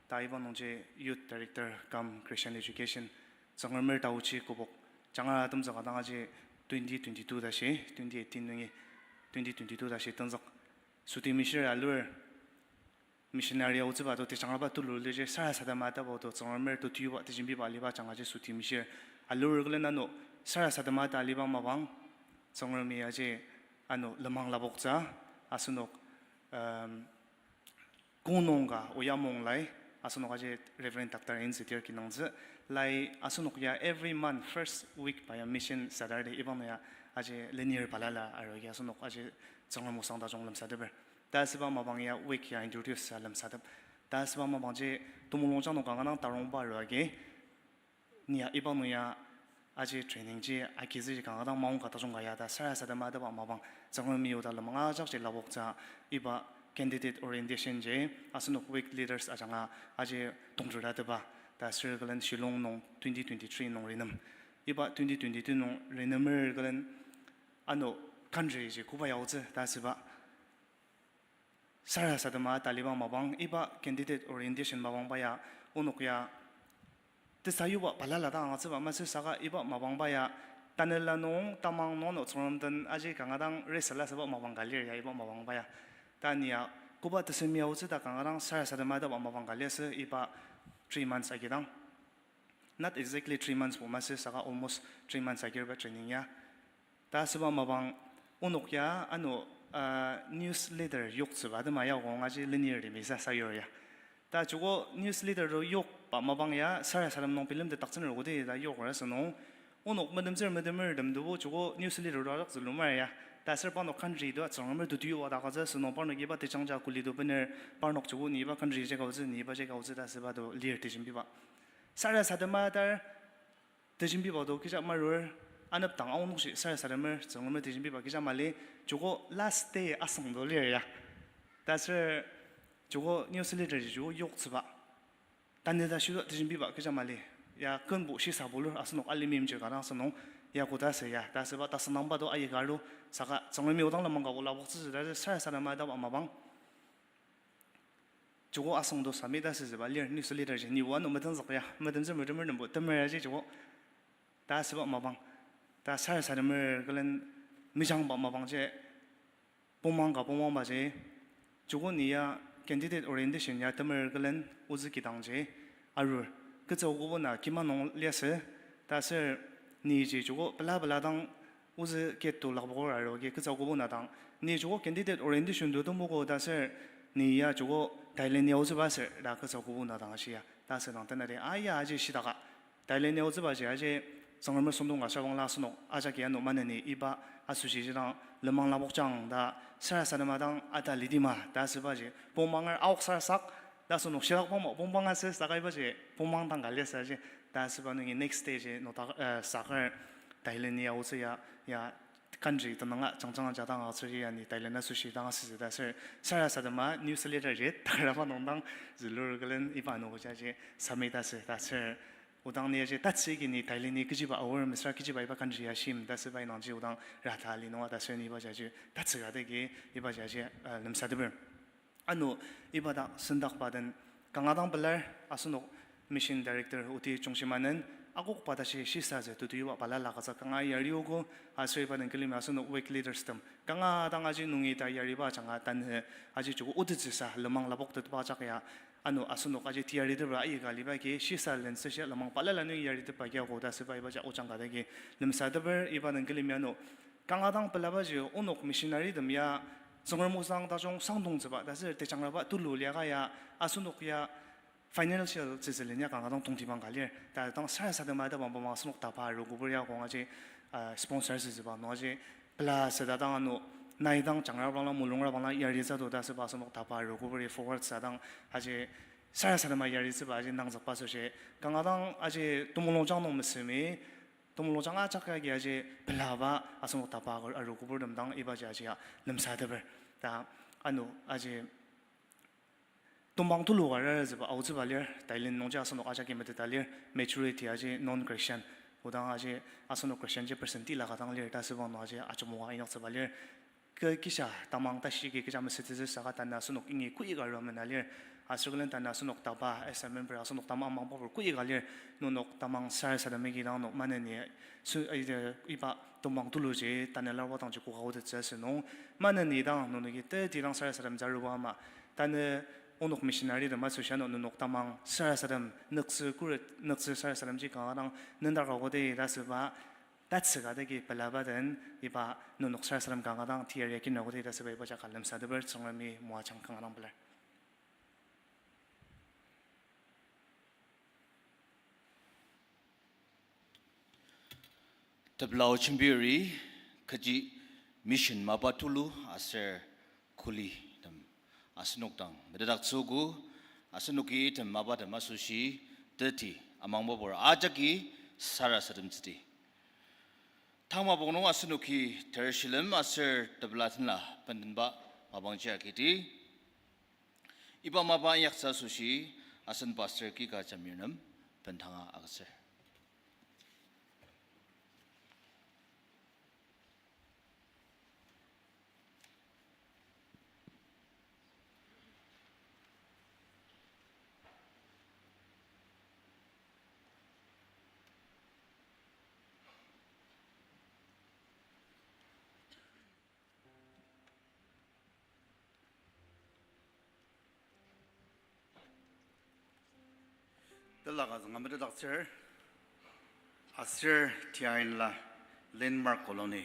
Ta iba nungji Youth Director cum Christian Education, Tsüngremer taochi kübok, jangara temzüka dang aji twenty twenty-two tashi, twenty eighteen nungi twenty twenty-two tashi tenzük. Suti mishir alur, missionary aotsüba to tejangraba tulu liji sarasadema tabo to Tsüngremer to tiyuba tejembiba aliba jangaji suti mishir alur külen ano sarasadema ta aliba mapang Tsüngremi aji ano lenmang lapoktsü asenok, um, kongnung ka oyamong lai, asenok aji Reverend Doctor N Zetir kinungtsü lai asenok ya every month first week ba ya Mission Saturday iba nung ya aji lenir balala aru ya asenok aji Tsüngrem osang tajung lemsateper. Ta asüba mapang ya week ya introduce sa lemsatep. Ta asüba mapangji temulungjang nung kanga dang tarongba aru agi ni ya iba nung ya aji training ji agizüji kanga dang maongka tajung ka ya ta sarasadema taba mapang Tsüngremi oda lenmang ajakji lapoktsü iba candidate orientation ji asenok week leaders ajanga aji tongteta teba ta sür külen Shillong nung twenty twenty-three nung renem. Iba twenty twenty-two nung renemer külen ano country ji koba yaotsü ta asüba sarasadema taliba mapang iba candidate orientation mapangba ya onok ya tesayuba balala dang angatsüba masü saka iba mapangba ya tanela nung tamang nung ano Tsüngrem den aji kanga dang resüla süba mapang ka lir ya iba mapangba ya. Ta ni ya koba tesemi aotsü ta kanga dang sarasadema taba mapang ka liasü iba three months agi dang. Not exactly three months bo masü saka almost three months agirba training ya. Ta asüba mapang onok ya ano, uh, newsletter yoktsüba atema ya kong aji lenir temi sa sayur ya. Ta joko newsletter to yokba mapang ya sarasadem nung bilemtetdaktsünür koda ta yoker asünung Onok metemtsür metemertem tobo joko newsletter to ajak zülur ma ya. Ta aser parnok country to Tsüngremer to tuyu wadakatsü sünung parnok iba tejangja kuli to bener parnok joko ni iba country jaka otsü ni iba jaka otsü ta asüba to lir tejembiba. Sarasadema tar tejembiba to kecha marur, anepdang aonokshi sarasademer Tsüngremer tejembiba kecha mali, joko last day asüng to lir ya. Ta aser joko newsletter ji joko yoktsüba. Tanü ta shito tejembiba kecha mali. Ya kenbo shisa bulur asenok alimimjir ka dang asünung ya koda asü ya. Ta asüba tasünangba to aika aru saka Tsüngremi odang lenmang ka ola poktsütsü ta sarasadema taba mapang. Joko asüng to submit asütsüba lir newsletter ji ni ano metenzük ya. Metemtsür metemertembo temer aji joko. Ta asüba mapang. Ta sarasademer külen mejangba mapang ji pongmang ka pongmangba ji, joko ni ya candidate orientation ya temer külen ozü kidang ji arur. Ketsü okobo na kima nung liasü, ta aser ni ji joko pela pela dang ozü ket to lakbokor aru agi ketsü okobo na dang. Ni joko candidate orientation to temogo ta aser ni ya joko Thailand ya ozüba aser ta ketsü okobo na dang ashi ya. Ta asüdang tanadi aya aji shitaka Thailand ya ozübaji aji Tsüngremer sentong ka sabangla asenok ajaki ano maneni iba asoshi jidang lenmang lapokjang ta sarasadema dang ata lidima ta asübaji pongmanger aok sarasak ta asenok shirak pongma pongmang asü saka ibaji pongmang dang ka liasü aji ta asüba nungi next day ji nota, eh, saker Thailand ya ozü ya, ya country tenanga jangjanga jadang aser ya ni Thailand asoshi dang asütsü ta aser sarasadema newsletter ji taraba nung dang zülur külen iba ano jaji submit asü ta aser odang ni aji tatsü agi ni Thailand ni kechiba aor mesüra kechiba iba country ya shim ta asüba inangji odang rata ali nunga ta aser ni iba jaji tatsü ka dagi iba jaji, uh, lemsateper. Ano iba dak sendakba den kanga dang pelar asenok mission director oti Chungshimanen akokba tashi shisa zü tutuiba balala katsü kanga yariogo aser iba den külemi asenok wake leaders tem kanga dang aji nungi ta yariba ajanga tanü aji joko otetsüsa lenmang lapoktetba ajak ya ano asenok aji teyaritepa aika aliba agi shisa len süshia lenmang balala nungi yaritepba agi ako ta asüba iba ja ojang ka dagi lemsateper iba den külemi ano kanga dang pelabaji onok missionary tem ya Tsüngrem osang tajung sangdongtsüba ta aser tejangraba tulu liaka ya asenok ya financial tsütsülen ya kanga dang tongtibang ka lir. Ta dang sarasadema ta bangba ma asenok tapa aru kübur ya kong aji, uh, sponsor asütsüba nung aji pela süta dang ano nai dang jangra bangla mulungra bangla yaritsü to ta asüba asenok tapa aru kübur ya forward sa dang aji sarasadema yaritsüba aji nangzükba asoshi kanga dang aji temulungjang nung mesemi temulungjang ajak agi aji pelaba asenok tapa aru kübur tem dang ibaji aji ya lemsateper. Ta ano aji tongpang tulu ka rarezüba aotsüba lir, Thailand nungji asenok ajaki meteta lir, majority aji non-Christian. Odang aji asenok Christian ji percent tila ka dang lir ta asüba nung aji ajemoa inyaktsüba lir. Kü kisa tamang tashi agi kecha mesütsütsü saka tanü asenok ingi koika arua mena lir. Aser külen tanü asenok tapa as a member asenok tamang amangba pur koika lir. Nenok tamang sarasadem agi dang nenok maneni sü, eh, iba tongpang tuluji tanü larwa dangji koka aotettsü asünung maneni dang nenoki teti dang sarasadem jaruba ama tanü onok missionary tem asoshi ano nenok tamang sarasadem nüktsü khuret nüktsü sarasademji kanga dang nendar ka koda ta asüba tatsüka dagi pelaba den iba nenok sarasadem kanga dang teyari akinra koda ta asüba iba jaka lemsateper Tsüngremi moajang kanga dang pelar. Tepela o jembiri, kechi mission mapa tulu aser kuli tem asenok dang metetdaktsüogo, asenoki item mapatem asoshi teti amangbabur ajaki sarasademtsüdi. Tang mapang nung asenoki tershilem aser tepela tenla bendenba mapangji akidi. Iba mapa inyaktsü asoshi asen pastor Kika Jamir nem bendanga agütsür. Tela ka zünga metetdaktsür, aser T I N la Landmark Colony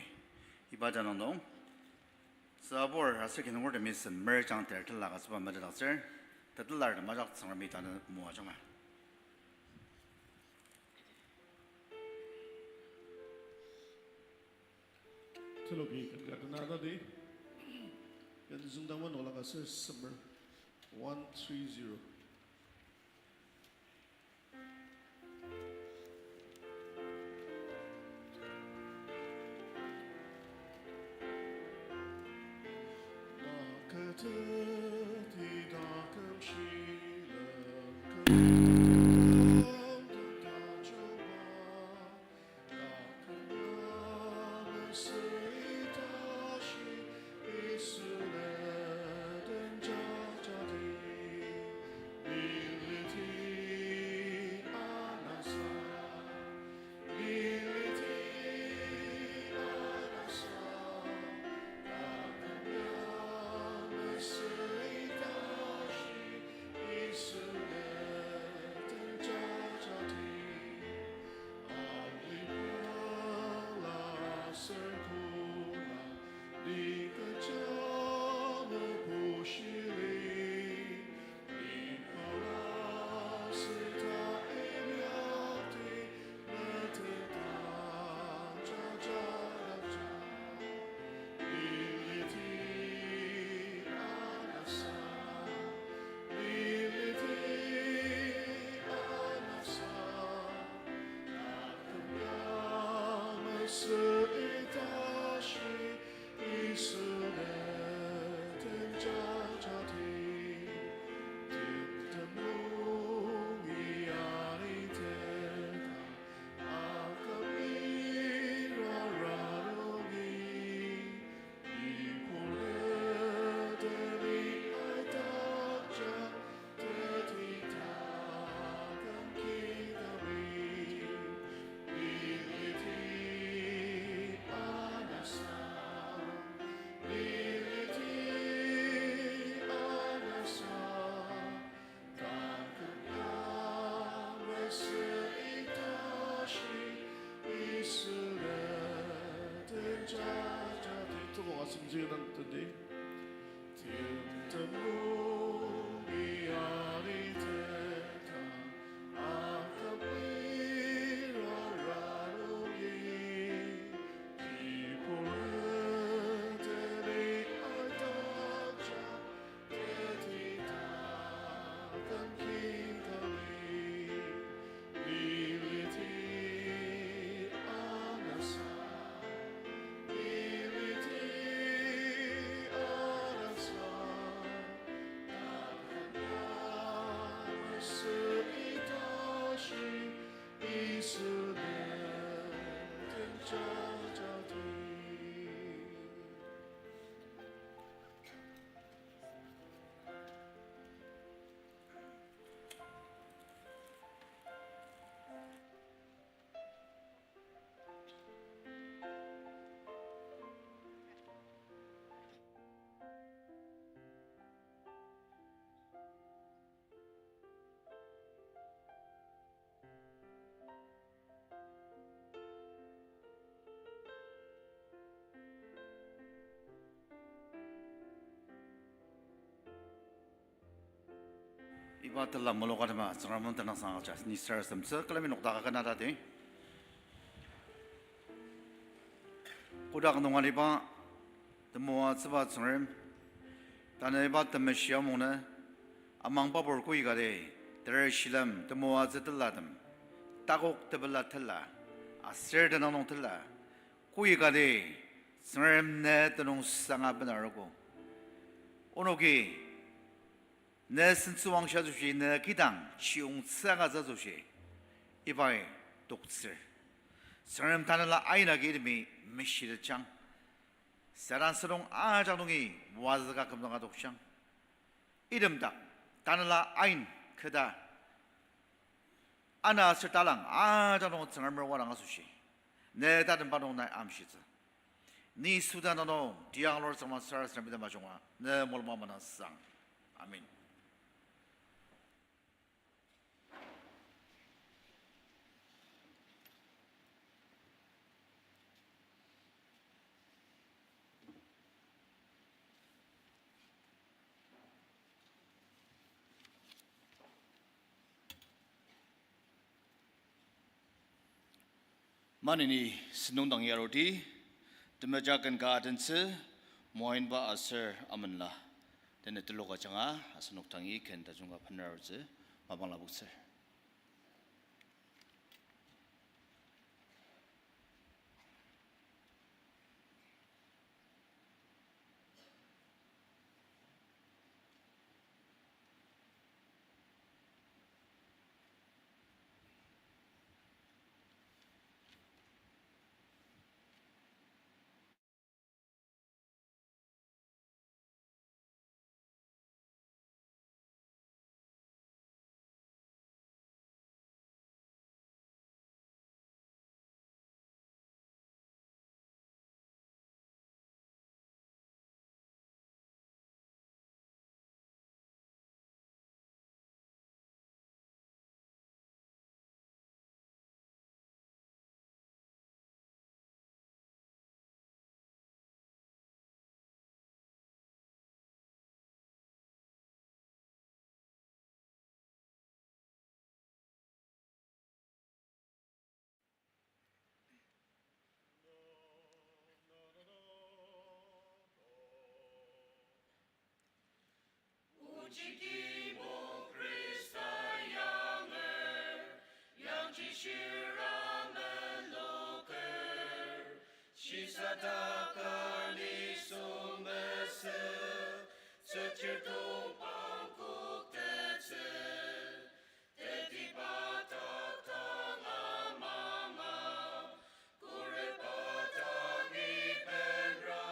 iba tenüng nung tsübur aser kinungurtemi sen merjangter tela ka süba metetdaktsür, tetelar tem ajak Tsüngremi tanü moajanga. Teloki ken ka tena tadi. Ken züngdangma nolaka ser semer one three zero. Tuko asem züngdang tadi. Iba tela muluka tema Tsüngrem tenüngsang agüja, nisar semtsü külemi nokdaka kena tadi. Kotak nunga liba temoatsüba Tsüngrem, tanü iba temeshi amungnü, amang babur koikati, ter shilem temoatsü telatem, takok tepela tela, aser tenüng nung tela, koikati, Tsüngrem ne tenüngsanga benarogo. Onoki, ne sentsüwangshi asoshi, ne kidang chiyongtsü agütsü asoshi, ibai toktsür. Tsüngrem tanela ain agi itemi meshitetjang. Satan sentong ajak nungi wazüka kümdanga tokjang. Item dak, tanela ain keta ana aser talang ajak nung Tsüngremer wadang asoshi, ne tatemba nung nai amshitsü. Ni südang nung tiang lur Tsüngrem sarasadem item ajunga ne mulung manasang. Amen. Maneni sentong dang yaroti, Temeja ken ka adentsü, moainba aser amenla. Tena telok ajanga asenok tangi ken tajung ka bener arutsü, mapang lapoktsür. Ochi kibong Khrista yanger, yangji shira meloker, shisa taka nisung mesü, tsüchir tongpang koktettsü, tetiba taktang amanga, kureba tangi benra,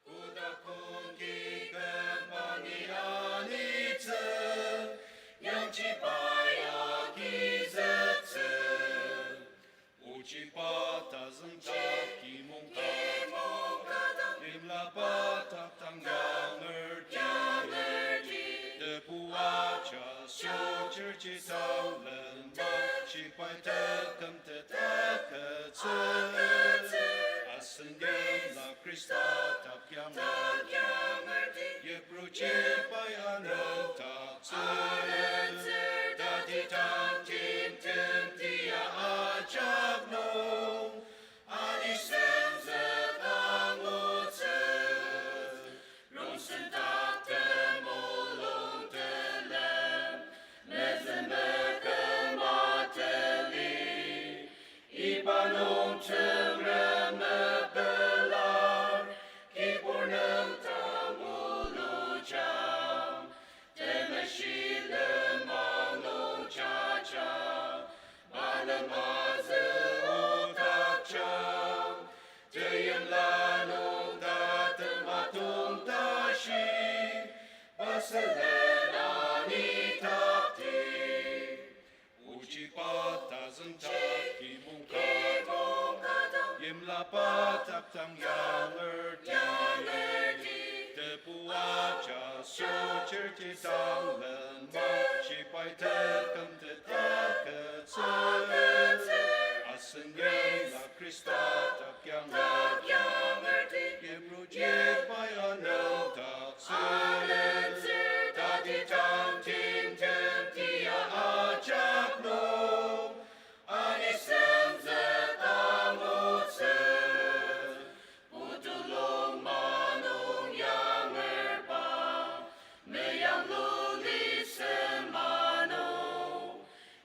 koda kongki kembangi anitsü, yangji pai agizüktsü. Ochiba tazüngda kimong ka, imlaba taktang yangerti, tebu aja sochirji tanglen, shibai teküm tetaketsü, asen yimla Khrista dak yangerti, yipruji pai anüngdaktsü, tati tang timtem tia ajak nung, ani senzük angutsü. Rongsen taktem olung telem, mezüng meküm ateli, iba nung Tsüngrem mepelar, kibur nem tang mulujang, temeshi lenmang nung jajang, balem azü odakjang, teimla nung tatem atong tashi, basülen anidakti. Ochiba tazüngda kimong ka, imlaba taktang yangerti, tebu aja sochirji tanglen, shibai teküm tetaketsü, asen yimla Khrista dak yangerti, yipruji pai anüngdaktsü, tati tang timtem tia ajak nung, ani senzük angutsü. Putulung manung yangerba, meyanglu lisen manung,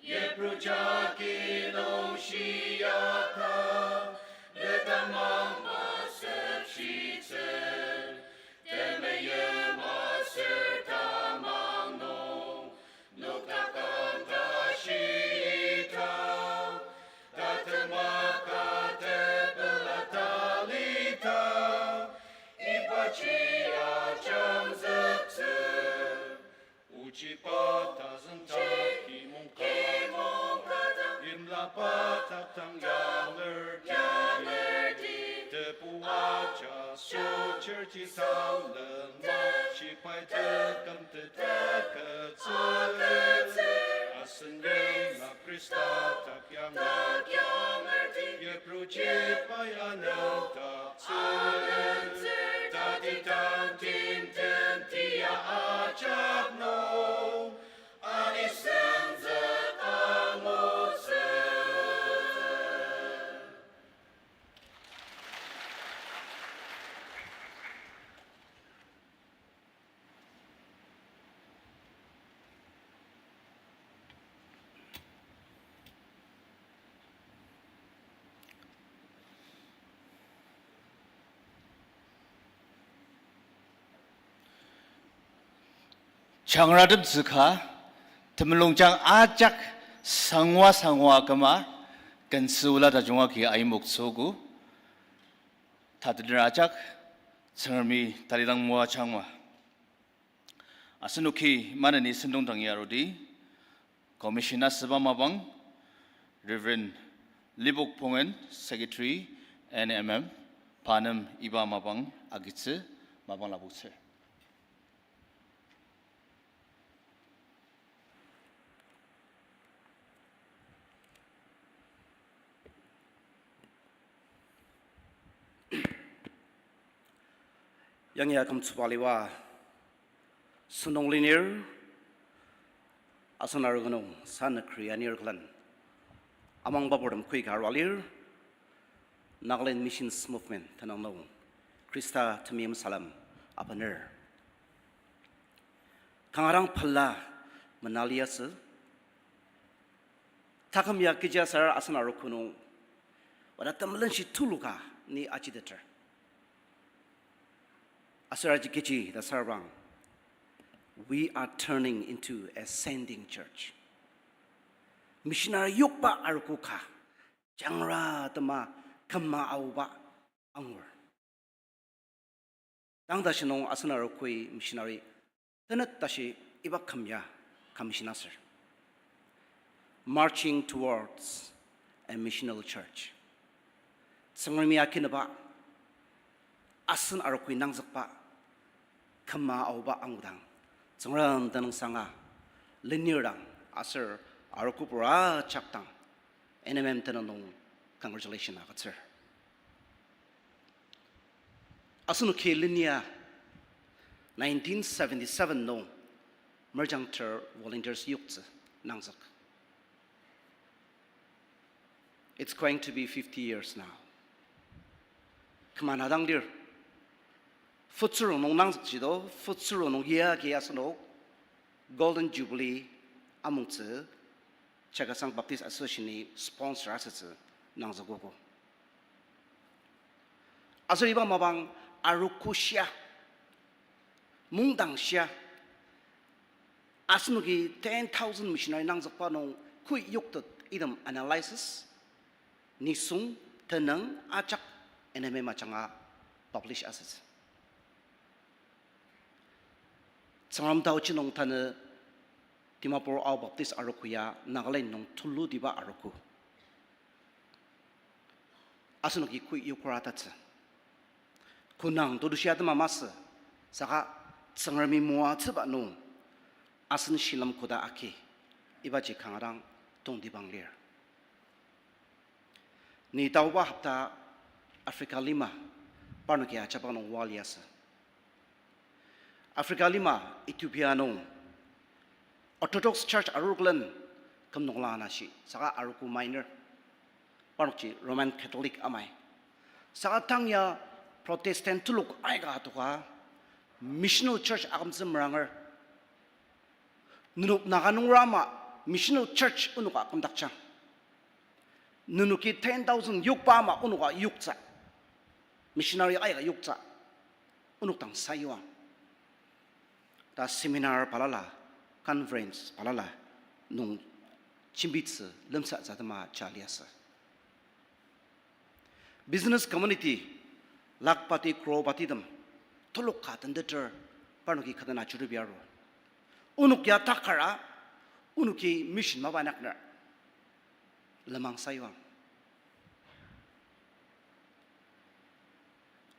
yipru jagi nung shiaka, letamang masep shitsü, temeim aser tamang nung, noktakam tashi ita, tatema ka tepela talita, ibaji ajangzüktsü. Ochiba tazüngda kimong ka, imlaba taktang yangerti, tebu aja sochirji tanglen, shibai teküm tetaketsü, asen yimla Khrista dak yangerti, yipruji pai anüngdaktsü, tati tang timtem tia ajak nung, ani senzük angutsü. Jangratemtsü ka, temulungjang ajak sangwa sangwa küma, kensü ola tajung agi aimoktsüogo, tatener ajak, Tsüngremi talidang moajangma. Asenoki maneni sentong dangi arudi, Commission asüba mapang, Reverend Libok Pongen, Secretary, N M M, pa nem iba mapang agitsü, mapang lapoktsür. Yangi akümtsüba aliba sentong lenir, asen arogo nung sanükri anir külen amangba purtem koika arua lir, Nagaland Missions Movement tenüng nung Khrista temeim salem abener. Kanga dang pela mena liasü. Taküm ya kechi aser asen arogo nung, oda temelenshi tuluka ni ajiteter. Aser aji kechi ta sarbang, we are turning into a sending church. Missionary yokba arogo ka, jangra tema küma aoba angur. Tang tashi nung asen arogoi missionary tenet tashi iba küm ya commission aser, Marching Towards a Missional Church. Tsüngremi akineba asen arogoi nangzükba küma aoba angudang, Tsüngrem tenüngsanga lenir dang aser arogopur ajak dang N M M tenüng nung congratulation agütsür. Asenoki lenia nineteen seventy-seven nung Merjangter volunteers yoktsü nangzük. It's going to be fifty years now. Kümana dang lir. Futsuru nung nangzükji to, futsuru nung yagi asenok Golden Jubilee amongtsü Chakhesang Baptist Association-i sponsor asütsü nangzükogo. Aser iba mapang arogo shia, mungdang shia, asenoki ten thousand missionary nangzükba nung kü yoktet item analysis, nisung tenüng ajak N M M ajanga publish asütsü. Tsüngrem taochi nung tanü Dimapur Ao Baptist arogo ya Nagaland nung tulutiba arogo. Asenoki kü yokra tatsü. Kü nung tetushi atema masü, saka Tsüngremi moatsüba nung asen shilem koda agi, ibaji kanga dang tongtibang lir. Ni taoba hopta Africa lima parnoki ajaba nung oa liasü. Africa lima Ethiopia nung Orthodox Church arur külen küm nung la anashi, saka arogo mainer, parnokji Roman Catholic amai. Saka tang ya Protestant telok aika atoka, missional church akümtsü meranger. Nenok Naga nunger ama missional church onoka kümdakjang. Nenoki ten thousand yokba ama onoka yoktsü. Missionary aika yoktsü. Onok dang sayuang. Ta seminar balala, conference balala nung jembitsü lemsatsü atema ja liasü. Business community, lakhpati, crorepatitem telok ka tenteter parnoki kü den ajurubi aru. Onok ya takara, onoki mission mapa inyakner. Lenmang sayuang.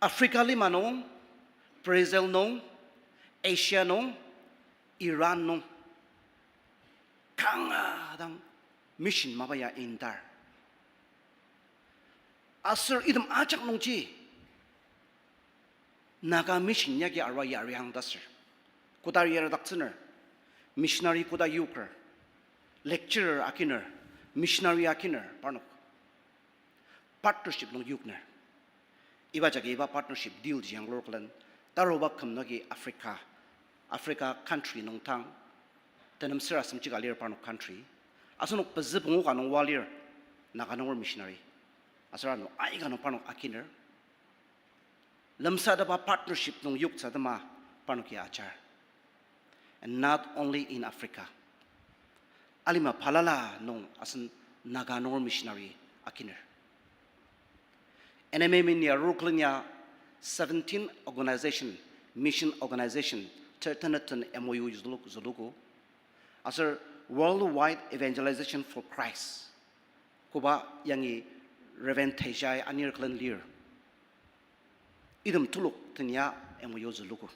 Africa lima nung, Brazil nung, Asia nung, Iran nung, kanga dang mission mapa ya indar. Aser item ajak nungji Naga mission yagi arua yariang ta ser. Koda yaradaktsüner, missionary koda yoker, lecturer akiner, missionary akiner parnok partnership nung yokner. Iba jagi iba partnership deal ji yanglur külen, taruba küm nogi Africa, Africa country nung tang, tenem sür asem jika lir parnok country, asenok pezü pungu ka nung oa lir, Naga nunger missionary, aser ano aika nung parnok akiner. Lemsateba partnership nung yoktsü atema parnoki ajar. And not only in Africa. Alima balala nung asen Naga nunger missionary akiner. N M M-i ya ruklen ya seventeen organization, mission organization, ter tenet den M O U züluk-, zülugo. Aser Worldwide Evangelization for Christ. Koba yangi Reverend Teja anir külen lir. Item telok den ya M O U zülugo.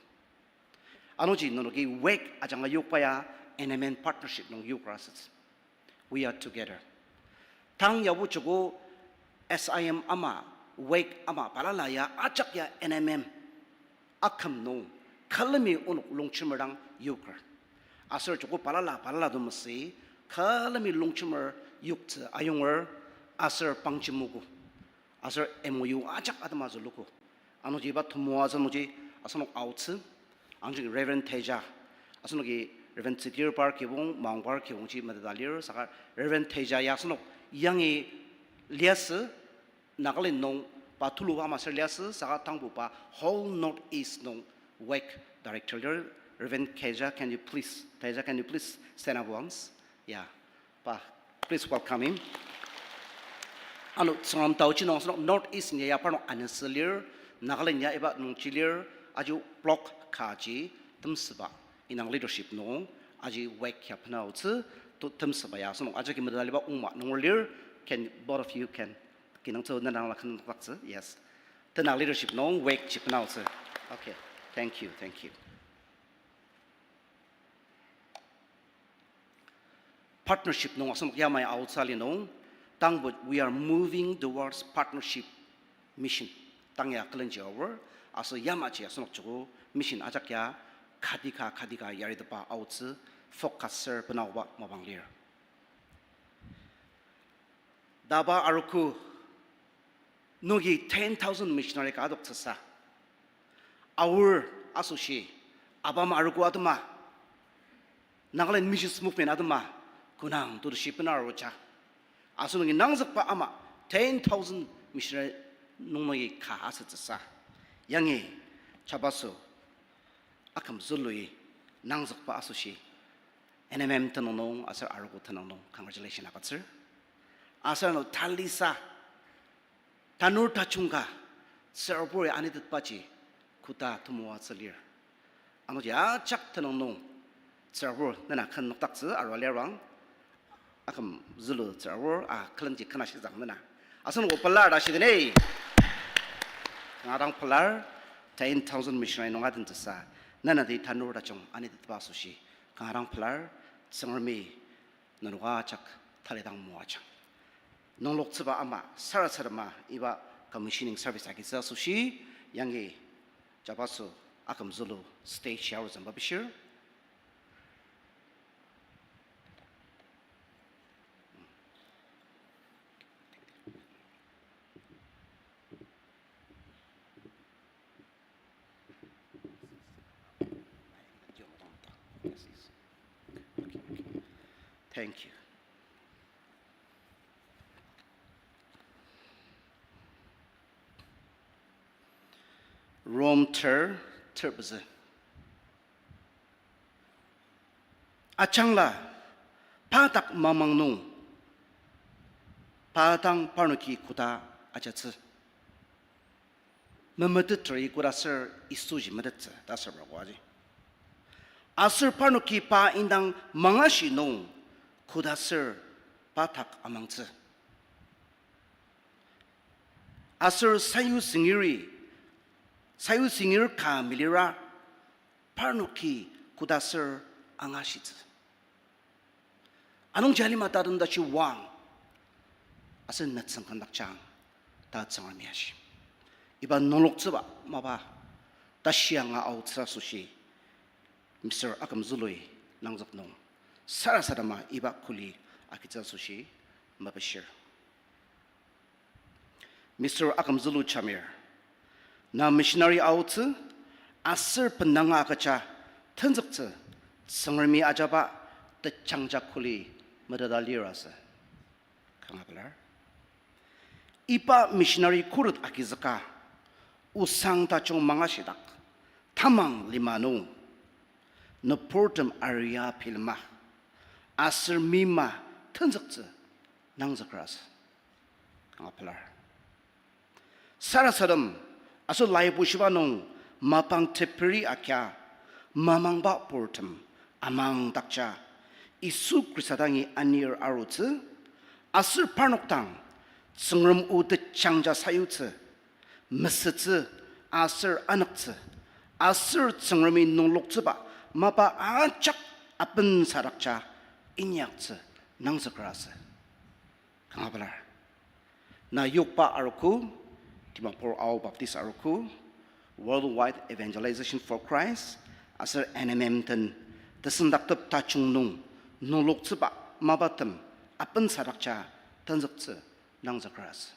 Anungji nenoki wake ajanga yokba ya N M M partnership nung yokra asütsü. We are together. Tang yabo joko S I M ama, wake ama balala ya ajak ya N M M aküm nung külemi onok longjemer dang yoker. Aser joko balala, balala do masü, külemi longjemer yoktsü ayunger, aser pangji mugu. Aser M O U ajak atema zülugo. Anungji iba temoatsü nungji asenok aotsü, anungji Reverend Teja, asenoki Reverend Tsitir par kibong, Maong par kibongji meteta lir, saka Reverend Teja ya asenok yangi liasü, Nagaland nung pa tuluba ama ser liasü, saka tangbo pa whole Northeast nung wake director lir, Reverend Teja, can you please, Teja, can you please stand up once? Yeah. Pa, please welcome him. Ano Tsüngrem taochi nung asenok Northeast ya, ya parnok anüsü lir, Nagaland ya iba nungji lir, aji block kaji temsüba inang leadership nung, aji wake ya pena aotsü, to temsüba ya asenok ajaki meteta liba ongma nunger lir, can, both of you can, kinungtsü nenangla ken nokdaktsü, yes. Tena leadership nung wake ji pena aotsü. Okay, thank you, thank you. Partnership nung asenok yamai aotsü ali nung, tangbo we are moving towards partnership mission. Tang ya külenji aor, aser yamaji asenok joko mission ajak ya kadika, kadika yaritepa aotsü focus ser benaoba mapang lir. Taba arogo nogi ten thousand missionary ka adoktsüsa. Aor asoshi, abam arogo atema, Nagaland Missions Movement atema, konang tutushi bena aruja. Asenoki nangzükba ama ten thousand missionary nung nogi ka asütsüsa. Yangi, jabaso, aküm zülui nangzükba asoshi, N M M tenüng nung aser arogo tenüng nung congratulation agütsür. Aser ano talisa, tanur tajung ka, tsüraburi anitetbaji, koda temoatsü lir. Anungji ajak tenüng nung, tsürabur nena ken nokdaktsü arua lir bang, aküm zülu tsürabur, a, külenji ken ashizang nena. Asenok pelar ta shidene. Kanga dang pelar, ten thousand missionary nung adentsüsa, nenati tanur tajung anitetba asoshi, kanga dang pelar, Tsüngremi nenok ajak talidang moajang. Nungloktsüba ama sarasadema iba commissioning service agitsü asoshi, yangi jabaso aküm zülu stage ya arutsü mapishir. Thank you. Rom ter, ter pezü. Ajangla, pa dak mamang nung, pa dang parnoki koda ajatsü. Memetetteri koda ser Yisuji metettsü ta asüba aji. Aser parnoki pa indang mangashi nung koda ser pa dak amangtsü. Aser sayu singiri, sayu singir ka melira, parnoki koda ser angashitsü. Anungji alima tatem tashi wang, aser nütsüng kümdakjang ta Tsüngremi ashi. Iba nungloktsüba mapa tashi anga aotsü asoshi, Mister Akümzülui nangzük nung sarasadema iba kuli agitsü asoshi mepishir. Mister Akümzülu Jamir, na missionary aotsü aser bendanga agüja tenzüktsü Tsüngremi ajaba tejangja kuli meteta lir asü. Kanga pelar. Iba missionary khuret agizüka, osang tajung mangashidak, tamang lima nung, nüburtem aria bilema, aser mima tenzüktsü nangzüker asü. Kanga pelar. Sarasadem, aser laibushiba nung mapang teperi akia, mamangba purtem amangdakja, Yisu Khrista dangi anir arutsü, aser parnok dang Tsüngrem o tejangja sayutsü, mesütsü, aser anüktsü, aser Tsüngremi nungloktsüba mapa ajak apensadakja inyaktsü nangzüker asü. Kanga pelar. Na yokba arogo, Dimapur Ao Baptist Arogo, Worldwide Evangelization for Christ, aser N M M den tesendaktep tajung nung nungloktsüba mapatem apensadakja tenzüktsü nangzüker asü.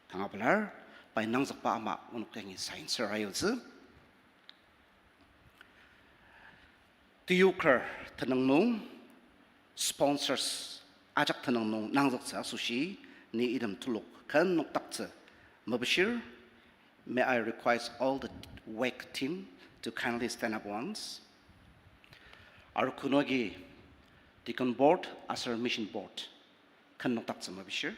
Kanga pelar, pai nangzükba ama onok yangi sign ser ayutsü. Teyuker tenüng nung, sponsors ajak tenüng nung nangzüktsü asoshi, ni item telok ken nokdaktsü mepishir. May I request all the WAKE team to kindly stand up once? Arogo nungi Deacon Board aser Mission Board ken nokdaktsü mepishir.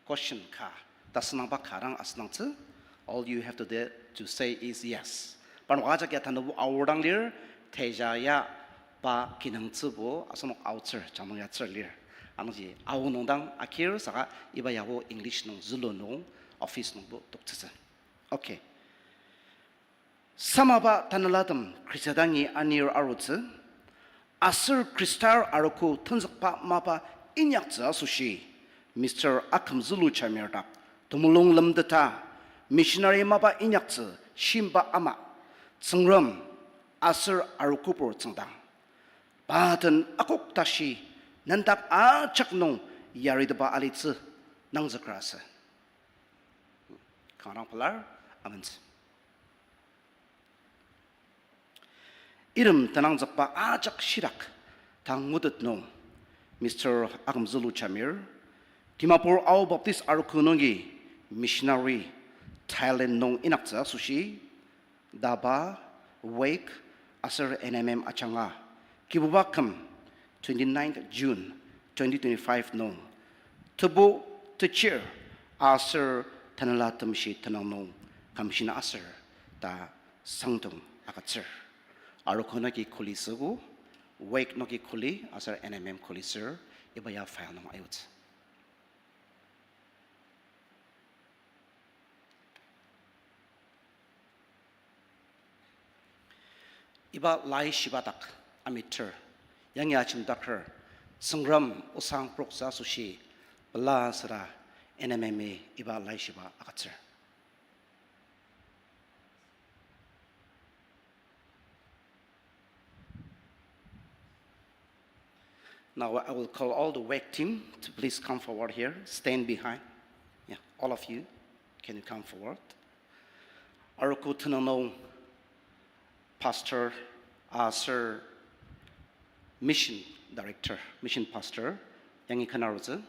Question ka, tasünangba ka dang asüngdangtsü, all you have to do, to say is yes. Parnok ajak ya tanübo aor dang lir, teja ya pa kinungtsübo asenok aotsür, jangnung ya tsür lir. Anungji ao nung dang akir saka iba yabo English nung zülu nung office nungbo toktsütsü. Okay. Samaba tanelatem Khrista dangi anir arutsü, aser Khristar arogo tenzükba mapa inyaktsü asoshi, Mister Akümzülu Jamir dak temulung lemteta missionary mapa inyaktsü shimba ama, Tsüngrem aser arogobur tsüngdang, pa den akok tashi nendak ajak nung yaritepa alitsü nangzüker asü. Kanga pelar, amentsü. Item tenangzükba ajak shitak ta ngutet nung, Mister Akümzülu Jamir, Dimapur Ao Baptist Arogo nungi missionary Thailand nung inyaktsü asoshi, DABA, WAKE, aser N M M ajanga, Kibuba küm, twenty-ninth June twenty twenty-five nung, tebu techir aser tanela temeshi tenüng nung kümshina aser ta sangdong agütsür. Arogo noki kuli süogo, WAKE noki kuli aser N M M kuli sür, iba ya file nung ayutsü. Iba laishiba dak amiter, yangi ajemdaker, Tsüngrem osang proksa asoshi, pela süra N M M-i iba laishiba agütsür. Now I will call all the WAKE team to please come forward here, stand behind. Yeah, all of you, can you come forward? Arogo tenüng nung pastor aser mission director, mission pastor, yangi ken arutsü.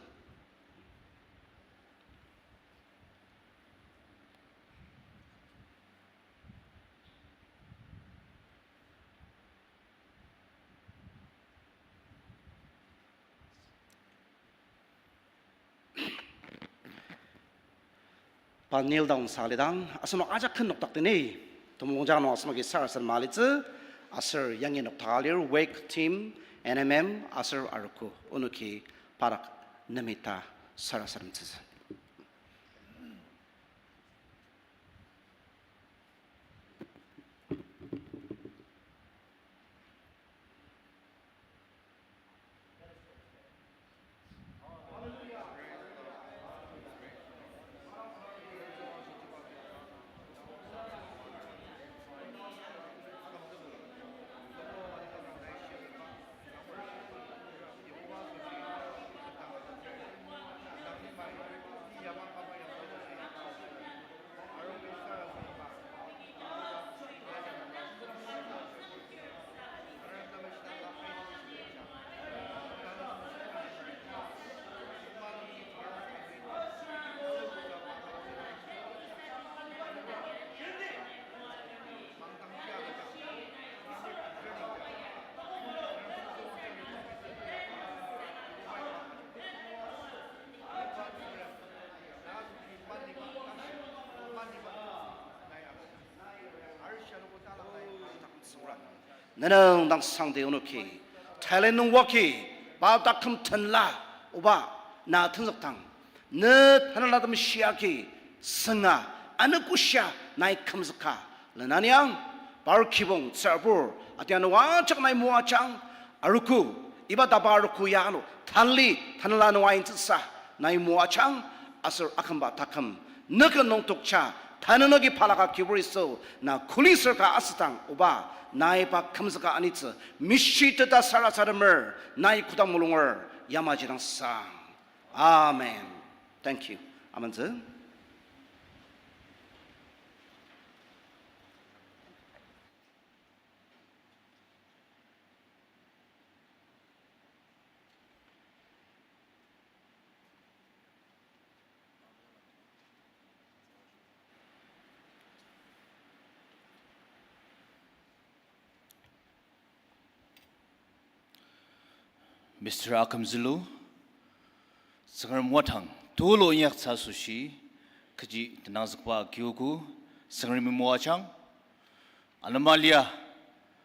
Pa kneel down sa lidang, asenok ajak ken nokdaktsüni, temulung jang nung asenoki sarasadem alitsü, aser yangi nokdaka lir WAKE team, N M M, aser arogo, onoki padak nemita sarasademtsütsü. Nenüng dang sangdi onoki, Thailand nung waki, pa taküm tenla, oba, na tenzükdang, ne tanela temeshia ki, senga, anogoshia, nai kümzüka, lenaniang, par kibong, tsürabur, atiano ajak nai moajang, arogo, iba taba arogo ya ano, tali, tanela nung aintsüsa, nai moajang, aser akümba taküm, nüken nung tokja, tanü nagi palaka kibur Yisu, na kuli sür ka asüdang, oba, nai pa kümzüka anitsü, mishiteta sarasademer, nai kodang mulunger, yamaji dang sang. Amen. Thank you. Amentsü. Mister Akümzülu, Tsüngrem wadang tulu inyaktsü asoshi, kechi tenangzükba kiogo, Tsüngremi moajang, anema lia,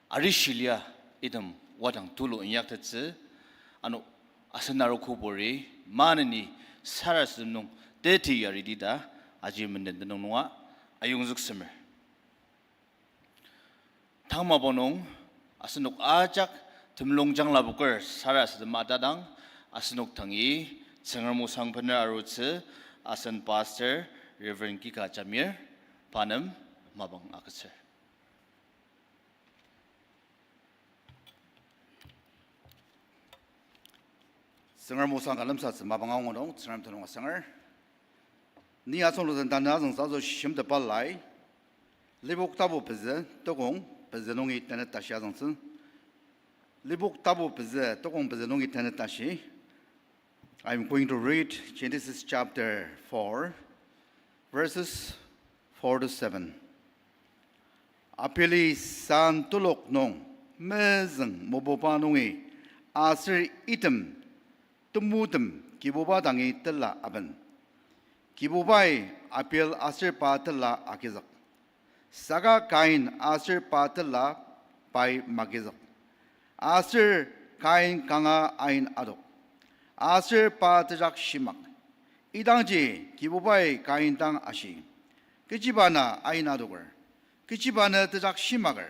arishi lia, item wadang tulu inyaktettsü, ano asen arogoburi, maneni sarasadem nung teti yariti ta, aji menden tenüng nunga, ayongzüksemer. Tang mapang nung, asenok ajak temulung janglaboker sarasadema tatang, asenok tangi, Tsüngrem osang bener arutsü, asen Pastor, Reverend Kika Jamir, pa nem mapang agütsür. Tsüngrem osang ka lemsatsü mapang angu nung, Tsüngrem tenüng asanger. Ni asüngdang den tanü azüngtsü asoshi shimtepba lai, Lipok tapu pezü, tokong pezü nungi tenet tashi azüngtsü. Lipok tapu pezü, tokong pezü nungi tenet tashi. I'm going to read Genesis chapter four, verses four to seven. Abeli san telok nung mezüng mobuba nungi aser item temutem Kibuba dangi tela aben. Kibubai Abel aser pa tela agizük. Saka Kain aser pa tela pai magizük. Aser Kain kanga ain adok. Aser pa tejak shimak. Idangji Kibubai Kain dang ashi, kechiba na ain adoker? Kechiba na tejak shimaker?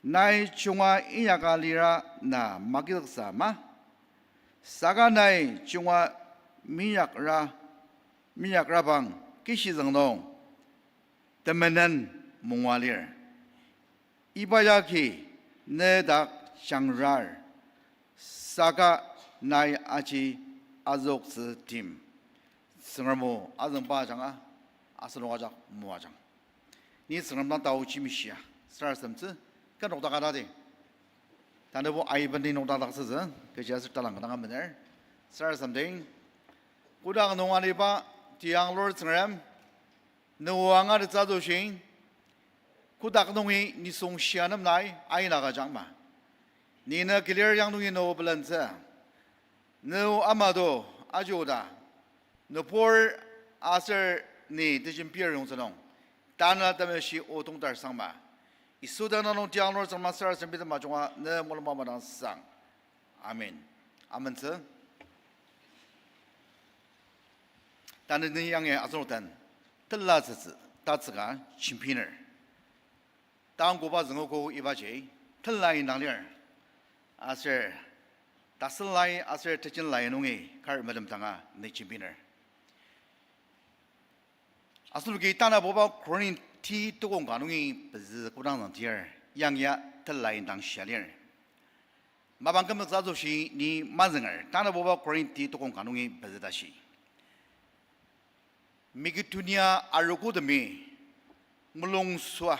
Nai junga inyaka lira na magizüksa ma? Saka nai junga minyakra, minyakrabang kishizüng nung temenen mungua lir. Iba yagi ne dak jangrar, saka nai aji azüktsü tim. Tsüngrem o azüngba ajanga, asenok ajak moajang. Ni Tsüngrem dang taochi mishia, sarasademtsü, ka nokdaka tadi. Tanübo aiben ni nokdakdaktsütsü, kechiaser talang kanga mener, sarasademding. Kotak nung aliba, tiang lur Tsüngrem, ne o angatettsü asoshi, kotak nungi nisung shia nem nai aina agüjang ma. Ni ne kilir yang nungi ne o pelentsü. Ne o ama to aji oda. Nübur aser ni tejembir yongtsü nung, Tanela Temeshi o tongtar sang ma. Yisu tenüng nung tiang lur Tsüngrem sarasadem bitem ajunga ne mulungba madang sang. Amen. Amentsü. Tanü ni yangi asenok den telatsütsü tatsüka jembiner. Tang koba züngogo ibaji tela indang lir. Aser tasülai aser tejenlai nungi kar medem danga ni jembiner. Asenoki tanabuba Korinti tokong ka nungi pezü kodang züngdir, yangia tela indang shia lir. Mapang kümzüktsü asoshi ni mazünger, tanabuba Korinti tokong ka nungi pezü tashi. Macedonia arogotemi mulungsua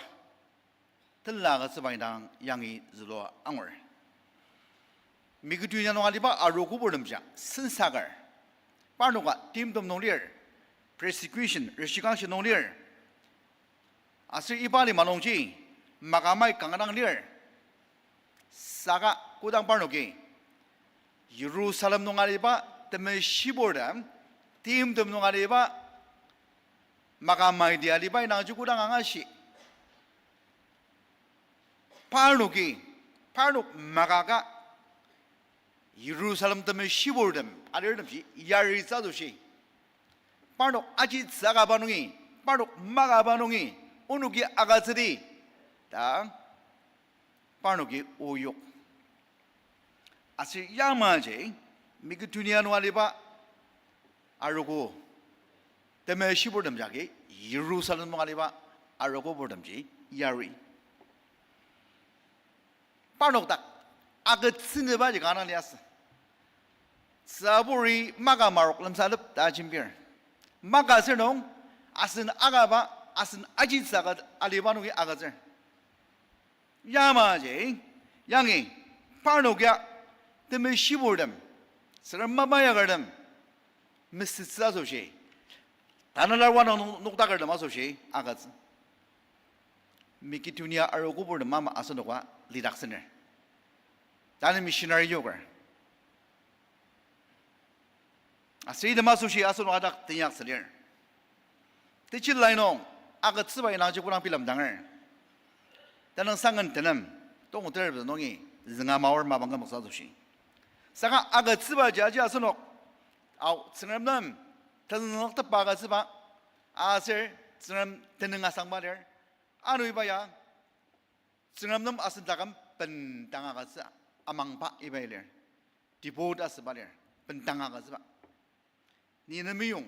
tela agütsüba indang yangi zülua angur. Macedonia nung aliba arogoburtemji sensaker, parnoka timtem nung lir, persecution, reshikangshi nung lir. Aser iba lima nungji makamai kanga dang lir. Saka kodang parnoki Jerusalem nung aliba temeshiburtem, timtem nung aliba makamai ti aliba indangji kodang angashi. Parnoki, parnok makaka, Yirusalem temeshiburtem alirtemji yaritsü asoshi, parnok ajitsü akaba nungi, parnok makaba nungi, onoki agütsüdi ta parnoki oyok. Aser yamaji Macedonia nung aliba arogo temeshiburtem jagi Yirusalem nung aliba arogoburtemji yari. Parnok dak agütsünübaji kanga liasü. Tsüburi maka marok lemsatep ta jembir. Maka aser nung, asen akaba, asen ajitsü aka aliba nungi agütsür. Yamaji, yangi, parnok ya temeshiburtem, Tsüngrem mapa yakertem mesütsü asoshi, tanela wanung noktakertem asoshi agütsü. Macedonia arogoburtem ama asenoka lidaktsüner. Tanü missionary yoker. Aser item asoshi asenok ajak teinyaksü lir. Techi lai nung agütsüba inangji kodang bilemdanger, tenüngsang ken tenem, tongtepba nungi zünga maor mapang kümoksa asoshi. Saka agütsübaji aji asenok, ao, Tsüngrem nem tenzüktepba agütsüba, aser Tsüngrem tenüng asangba lir, ano iba ya Tsüngrem nem asen taküm bendang agütsü amangba iba lir. Devote asüba lir, bendang agütsüba. Ni ne meyong,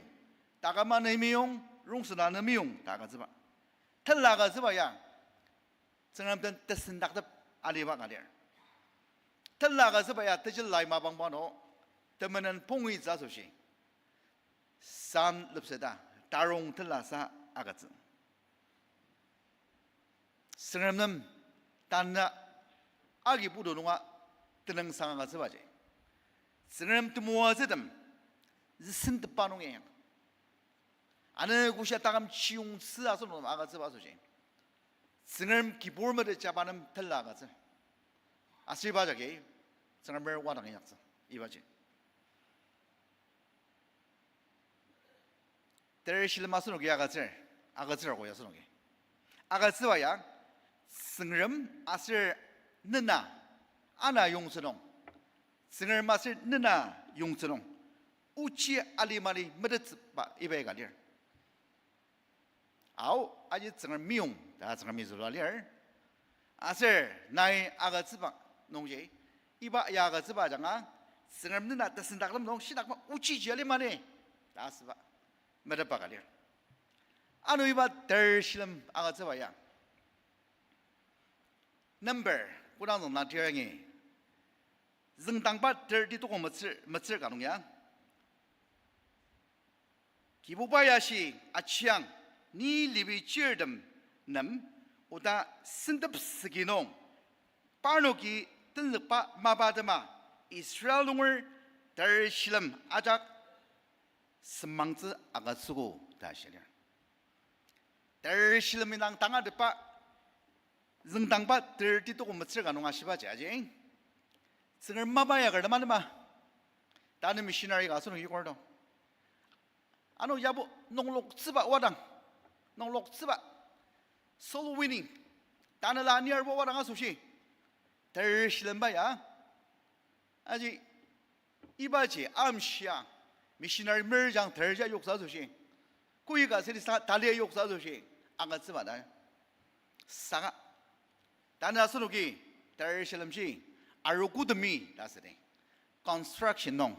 taküm ne meyong, rongsen ne meyong ta agütsüba. Tela agütsüba ya Tsüngrem den tesendaktep aliba ka lir. Tela agütsüba ya teji lai mapangba nung temenen pungi tsü asoshi, san lepseta, tarong telasa agütsü. Tsüngrem nem tanü agi putu nunga tenüngsang agütsübaji, Tsüngrem temoatsütem züsentepba nungi, ano kasa taküm chiyongtsü asenok nem agütsüba asoshi, Tsüngrem kibur mete jaba nem tela agütsü. Aser iba jagi Tsüngremer wadang inyaktsü ibaji. Ter shilem asenoki agütsür, agütsür ako ya asenoki. Agütsüba ya, Tsüngrem aser nena, ana yongtsü nung, Tsüngrem aser nena yongtsü nung, ochi alimali metettsüba iba ka lir. Ao, aji Tsüngrem meyong ta Tsüngremi zülua lir. Aser nai agütsüba nungji, iba ya agütsüba ajanga, Tsüngrem nena tesendaktem nung shidakba ochiji alimani ta asüba metepba ka lir. Ano iba ter shilem agütsüba ya, Number, kodang züngdang tirangi, züngdangba thirty toko metsür, metsür ka nung ya, Kibuba ya shi achiang, ni Levi chirtem nem oda sentep süki nung, parnoki tenzükba mapa tema Israel nunger ter shilem ajak semangtsü agütsüogo ta shia lir. Ter shilem indang tangatetba, züngdangba thirty toko metsür ka nung ashibaji aji, Tsüngrem mapa yakertem anema, tanü missionary ka asenok yokor to. Ano yabo nungloktsüba wadang, nungloktsüba, soul winning, tanela anirbo wadang asoshi ter shilemba ya, aji ibaji amshia, missionary merjang terja yoksa asoshi, koika siri sa talia yoksa asoshi, agütsüba ta. Saka tanü asenoki ter shilemji arogotemi ta südi construction nung,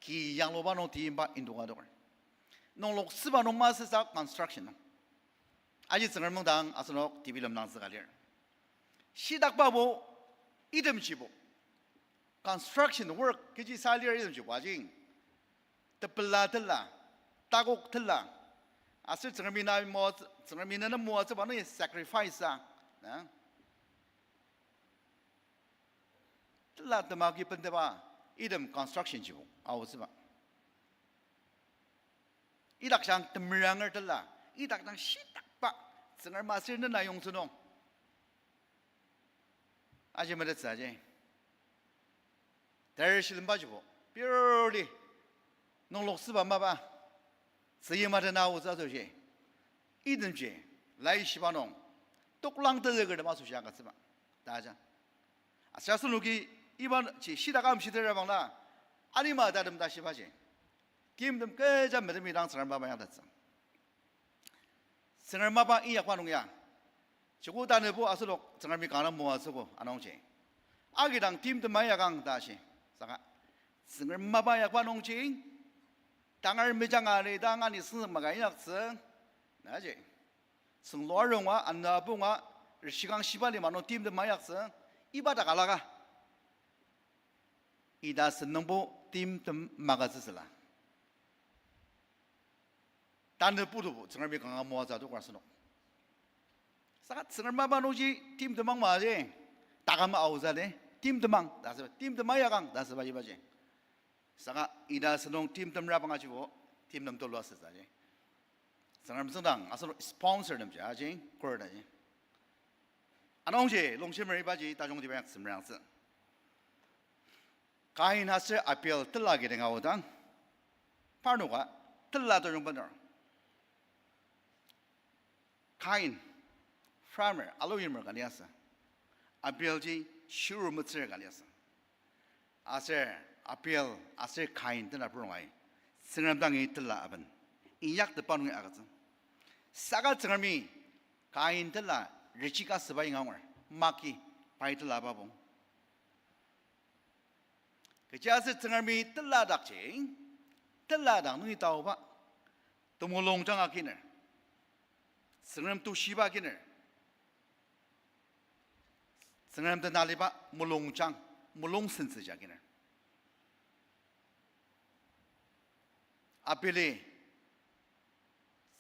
ki yangluba nung timba induka adoker. Nungloktsüba nung masü sa construction nung. Aji Tsüngrem mungdang asenok tebilem nangzüka lir. Shidakbabo itemjibo, construction work kechi sa lir itemjibo ajing, tepela tela, takok tela, aser Tsüngremi na mo, Tsüngremi na moatsüba nungi sacrifice a, na tela temaki bendeba item construction jibo aotsüba. Idakjang temeranger tela, idakjang shitakba, Tsüngrem aser nena yongtsü nung aji metettsü aji. Ter shilemba jibo purely nungloktsüba mapa, tzüyima dena aotsü asoshi, itemji laishiba nung toklang tezükertem asoshi agütsüba. ta ja. Aser asenoki iba ji shitak amshitera bangla, alima tatem ta shibaji, timtem kecha metemi dang Tsüngrem mapa inyaktettsü. Tsüngrem mapa inyakba nung ya, joko tanübo asenok Tsüngremi kanga moatsüogo anungji, agi dang timtem ma inyakang ta shi. Saka Tsüngrem mapa inyakba nungji, tangar mejanga li dang ani senzük maka inyaktsü, naji. Tsünglua runga, ana punga, rishikang shiba lima nung timtem ma inyaktsü, iba dak alaka. Ita sentongbo timtem magütsütsüla. Tanü putubo Tsüngremi kanga moatsü adoker asenok. Saka Tsüngrem mapa nungji timtem ang maji, taküm aotsü di, timtem ang ta süba, timtem ma inyakang ta süba ibaji. Saka ita sentong timtem rabang ajibo, timtem tulu asütsü ji. Tsüngrem tsüngdang asenok sponsor nemji aji, kor ta ji. Anungji longshimer ibaji tajungtiba inyaktsü merangtsü. Kain aser Abel tela kidang aodang, parnoka tela tajungba nung, Kain, farmer, alu yimer ka liasü. Abel ji shiruru metsür ka liasü. Aser Abel aser Kain tena purungai, Tsüngrem dangi tela aben, inyaktepba nungi agütsü. Saka Tsüngremi Kain tela reject asüba inga angur, maki pai tela bapong. Kechiaser Tsüngremi tela dakji, tela dak nungi taoba, temulungjang akiner, Tsüngrem tushiba akiner, Tsüngrem tenaliba mulungjang, mulung sentsüji akiner. Abeli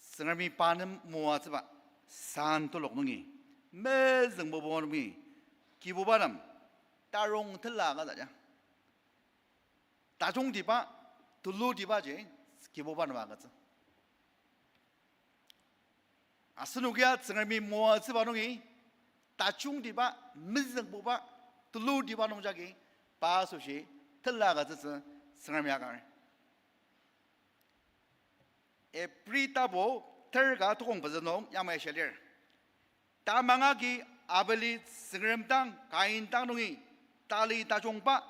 Tsüngremi pa nem moatsüba san telok nungi, mezüngbuba nungi, Kibuba nem tarong tela agütsü ja. Tajungtiba, tulutibaji Kibuba nem agütsü. Asenokia Tsüngremi moatsüba nungi, tajungtiba, mezüngbuba, tulutiba nungjagi pa asoshi tela agütsütsü Tsüngremi akar. Ibri tapu ter ka tokong pezü nung yamai shia lir. Tamang agi Abeli Tsüngrem dang Kain dang nungi tali tajungba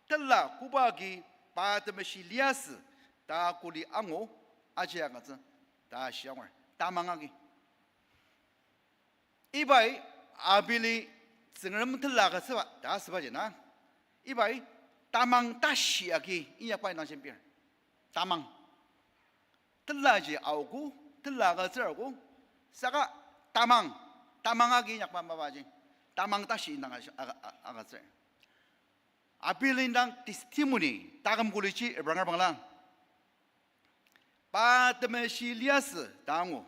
tela koba agi pa temeshi liasü ta kuli angu aji agütsü ta shia angur. Tamang agi. Ibai Abeli Tsüngrem tela agütsüba ta asübaji na, ibai tamang tashi agi inyakba indang jembir. Tamang. Telaji aogo, tela agütsür aogo, saka tamang, tamang agi inyakba mapaji, tamang tashi indang aga-, aga-, agütsür. Abel indang testimony taküm kuliji ebranger bangla, pa temeshi liasü ta angu,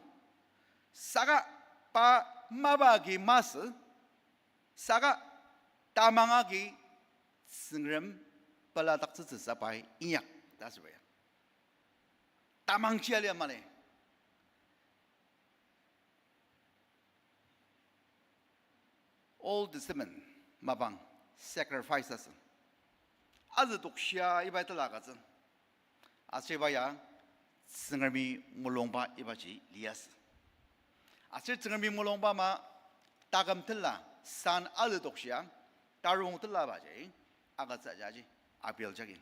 saka pa mapa agi masü, saka tamang agi Tsüngrem peladaktsütsüsa pai inyak ta asüba ya. Tamang jia lia mali. Old Testament mapang sacrifice asü. Azü tokshia iba tela agütsü. Aser iba ya Tsüngremi mulungba ibaji liasü. Aser Tsüngremi mulungba ama taküm tela san azü tokshia tarong telabaji agütsü ajaji Abel jagi.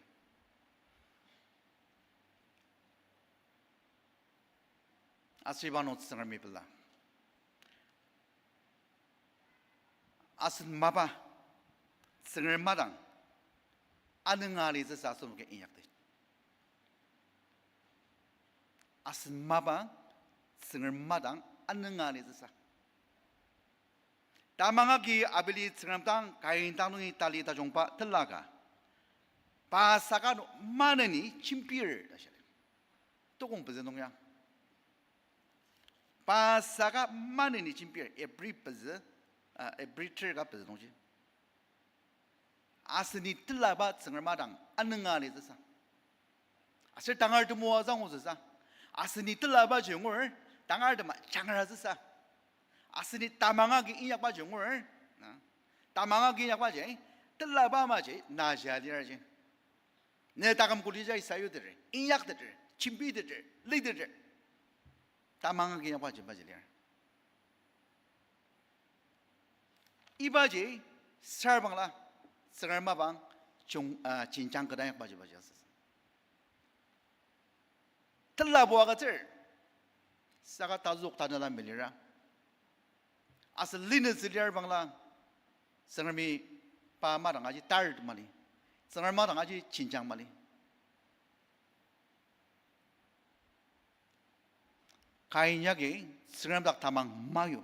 Aser iba nung Tsüngremi pela, asen mapa Tsüngrem madang anünga litsüsa asenoki inyakdi. Asen mapa Tsüngrem madang anünga litsüsa. Tamang agi Abeli Tsüngrem dang Kain dang nungi tali tajungba tela ka, pa saka nung maneni jembir ta shia lir. Tokong pezü nung ya, pa saka maneni jembir, Ibri pezü, ah, Ibri ter ka pezü nungji. Aseni telaba Tsüngrem madang anünga litsüsa. Aser tangar temoatsü angutsüsa. Aseni telabaji ngur, tangar tema jangratsüsa. Aseni tamang agi inyakbaji ngur, na, tamang agi inyakbaji, telaba amaji naji aliraji. Ne taküm kulija sayuteter, inyakteter, jembiteter, liteter. Tamang agi inyakbaji maji lir. Ibaji Sarbangla, Tsüngrem mapang jung, ah, jenjang kü dang inyakba jibaji asütsü. Tela bua agütsür, saka tazük tanela melira. Aser linütsü lir bangla, Tsüngremi pa madang aji tired mali. Tsüngrem madang aji jenjang mali. Kain yagi Tsüngrem dak tamang mayu.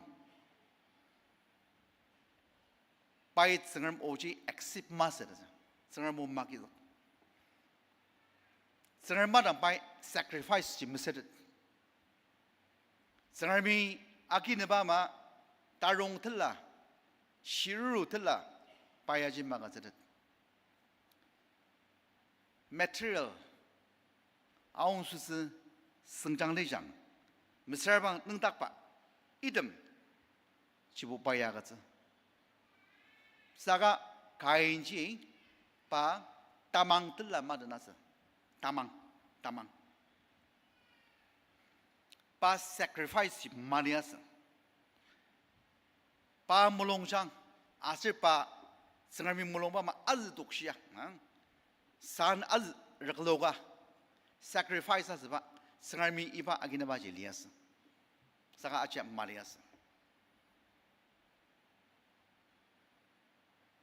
Pai Tsüngrem oji accept masü ta. Tsüngrem o magizük. Tsüngrem madang pai sacrifice ji mesütet. Tsüngremi akineba ama tarong tela, shiruru tela, pai aji magazütet. Material, aongsüsü, süngjang lijang, mesüra bang nüngdakba, item, jibo pai agütsü. Saka Kainji pa tamang tela madenasü. Tamang, tamang. Pa sacrifice ji maliasü. Pa mulungjang, aser pa Tsüngremi mulungba ama azü tokshia, a? San azü rükloka, sacrifice asüba, Tsüngremi iba akinaba ji liasü. Saka aji maliasü.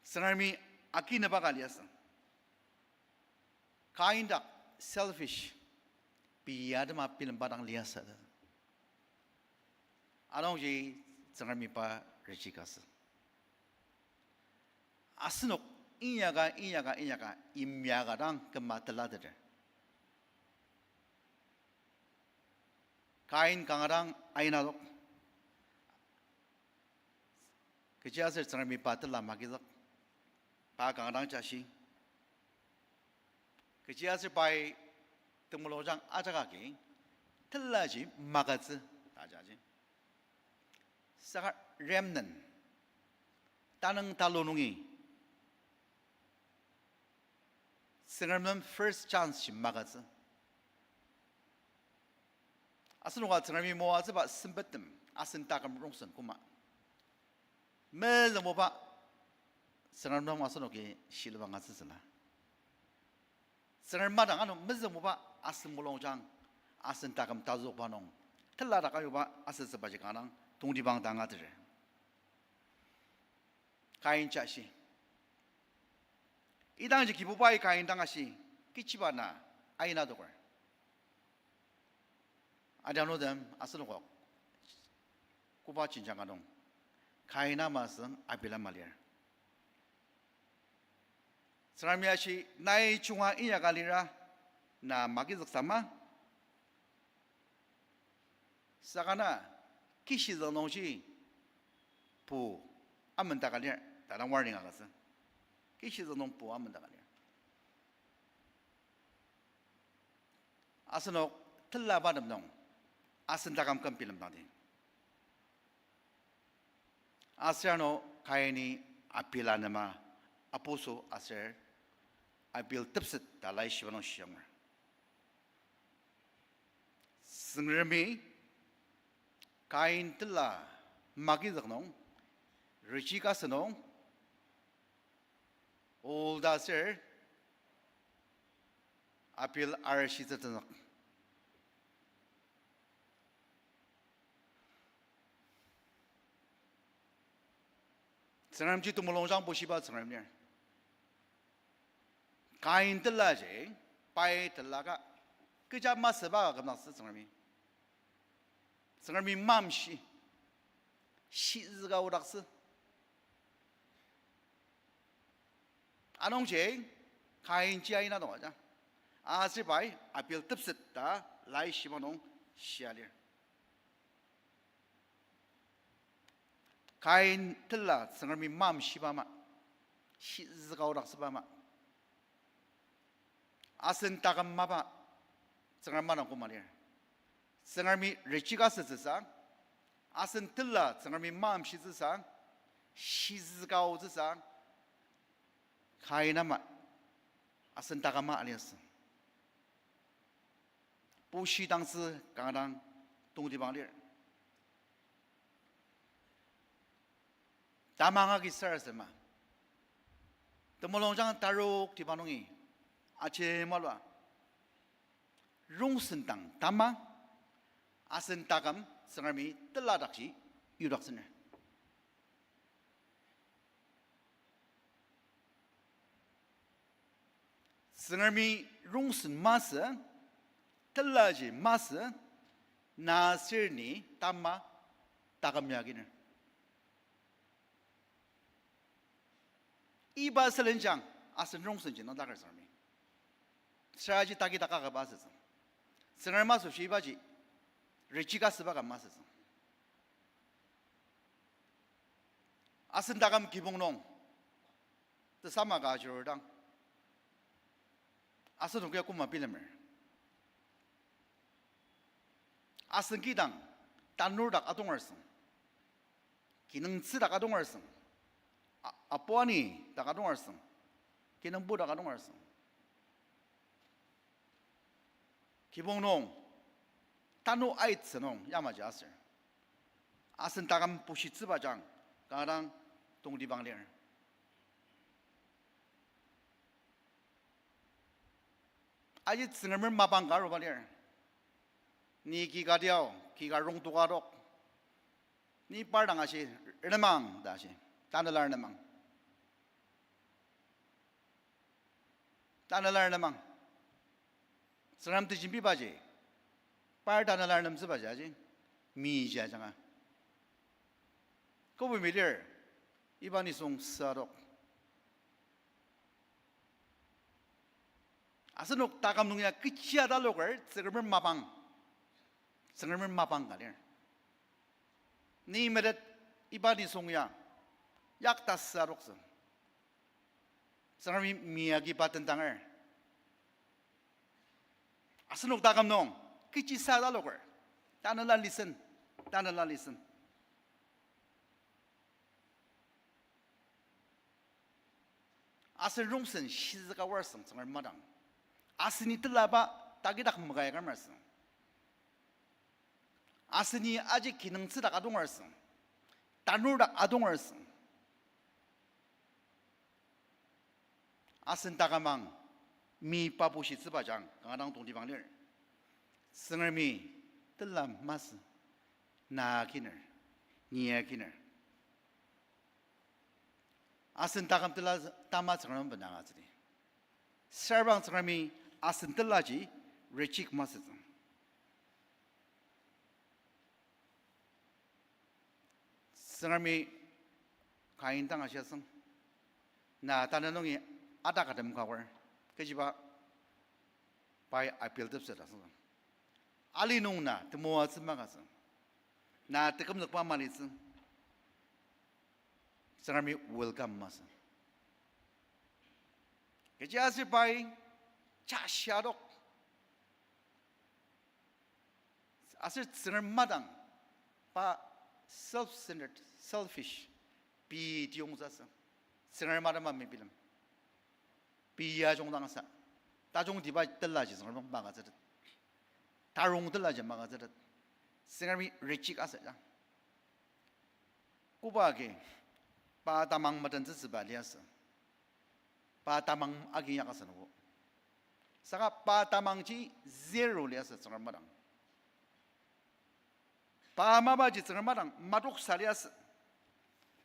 Tsüngremi akinaba ka liasü. Kain dak selfish, pei atema bilemba dang liasü ta. Anungji Tsüngremi pa reject asü. Asenok inyaka, inyaka, inyaka, imyaka dang küma telateter. Kain kanga dang aina tok. Kechiaser Tsüngremi pa tela magizük. Pa kanga dang jashi. Kechiaser pai temulungjang ajak agi telaji magütsü ta jaji. Saka remnant, tanüng talu nungi Tsüngrem nem first chance ji magütsü. Asenoka Tsüngremi moatsüba sempettem asen taküm rongsen küma mezüngbuba Tsüngrem nem asenoki shilem angatsütsüla. Tsüngrem madang ano mezüngbuba asen mulungjang, asen taküm tazükba nung tela dak ayuba asütsübaji kanga dang tongtibang dang ater. Kain ja shi. Idangji Kibubai Kain dang ashi, kechiba na aina adoker. Adianutem asenokok, koba jenjang ka nung, Kain ama asüng Abel ama lir. Tsüngremi ashi, nai junga inyaka lira, na magizüksama? Saka na kishizüng nungji pu amendaka lir, ta dang warning agütsü. Kishizüng nung pu amendaka lir. Asenok telabatem nung asen taküm küm bilemdangdi. Aser ano Kaini Abel anema apuso aser Abel tepset ta laishiba nung shianger. Tsüngremi Kain tela magizük nung, reject asü nung, olda aser Abel arishitsü tenzük. Tsüngremji temulungjang bushiba Tsüngrem lir. Kain telaji, pai telaka, kecha masüba kümdaktsü Tsüngremi. Tsüngremi mamshi, shizüka odaktsü. Anungji, Kainji aina dang aja. Aser pai Abel tepset ta laishiba nung shia lir. Kain tela Tsüngremi mamshiba ama, shizüka odaktsüba ama. Asen taküm mapa, Tsüngrem madang küma lir. Tsüngremi reject asütsüsa, asen tela Tsüngremi mamshitsüsa, shizüka otsüsa, Kain ama, asen taküm ama aliasü. Bushidangtsü kanga dang tongtibang lir. Tamang agi sarasadema, Temulung jang tarok tiba nungi, ajemalua, rongsen dang tama, asen taküm Tsüngremi teladakji yudaktsüner. Tsüngremi rongsen masü, telaji masü, na sür ni tama taküm ya aginer. Iba sülenjang asen rongsenji nüngdaker Tsüngremi. Süraji taki taka kaba asütsü. Tsüngrem asoshi ibaji reject asüba ka masütsü. Asen taküm kibong nung tesama ka ajurudang, asenokia koma bilemer. Asen kidang tanur dak adonger süng, kinungtsü dak adonger süng, a-, apu ani dak adonger süng, kinungpo dak adonger süng, kibong nung, tanü aitsü nung yamaji aser, asen taküm bushitsüba jang kanga dang tongtibang lir. Aji Tsüngremer mapang ka aruba lir. Ni ki ka tiao, ki ka rongtoka adok, ni par dang ashi, renemang ta ashi, tanela renemang. Tanela renemang. Tsüngrem tejembibaji, par tanela renemtsübaji aji, miji ajanga. Kobi mi lir, iba nisung süa adok. Asenok taküm nung ya kechi ataloker Tsüngremer mapang, Tsüngremer mapang ka lir. Ni metet iba nisung ya yakta süa adoktsü. Tsüngremi mi agi pa tendanger. Asenok taküm nung kechi süa ataloker, tanela listen, tanela listen. Asen rongsen shizüka aor asüng Tsüngrem madang, aseni telaba takidak maka ya kümar asüng, aseni aji kinungtsü dak adonger asüng, tanur dak adonger asüng, asen taküm ang mi pa bushitsüba jang kanga dang tongtibang lir. Tsüngremi tela masü, na akiner, ni akiner. Asen taküm tela tama Tsüngrem bena angatsüdi. Sürbang Tsüngremi asen telaji reject masütsü. Tsüngremi Kain dang ashi asüng, na tanü nungi adakatem ka aor, kechiba pai appeal tepset asüng. Ali nung na temoatsü makatsü, na tekümzükba malitsü, Tsüngremi welcome masü. Kechiaser pai chashia adok. Aser Tsüngrem madang pa self-centered, selfish, pei tiyongtsü asü. Tsüngrem madang ma mebilem. Pei ya jungdang asa, tajungtiba telaji Tsüngrem magütsütet, tarong telaji magütsütet, Tsüngremi reject asü ja. Koba agi pa tamang metentsütsüba liasü, pa tamang agi inyak asü nungo. Saka pa tamangji zero liasü Tsüngrem madang. Pa mapaji Tsüngrem madang madoksa liasü.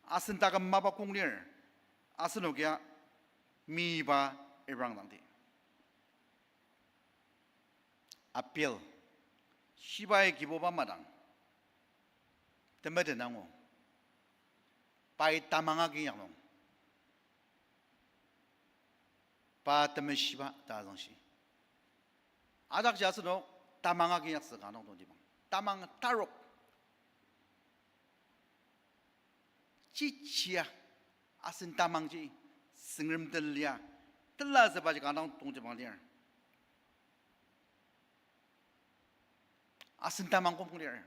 Asen taküm mapa kong lir, asenokia miba ebrang dangdi. Appeal, shibai Kibuba madang temeten angu, pai tamang agi inyak nung pa temeshiba ta azüngshi. Ajakji asenok tamang agi inyaktsü kanga dang tongtibang, tamang tarok. Chichia asen tamangji Tsüngrem den lia telatsübaji kanga dang tongtibang lir. Asen tamang kong lir.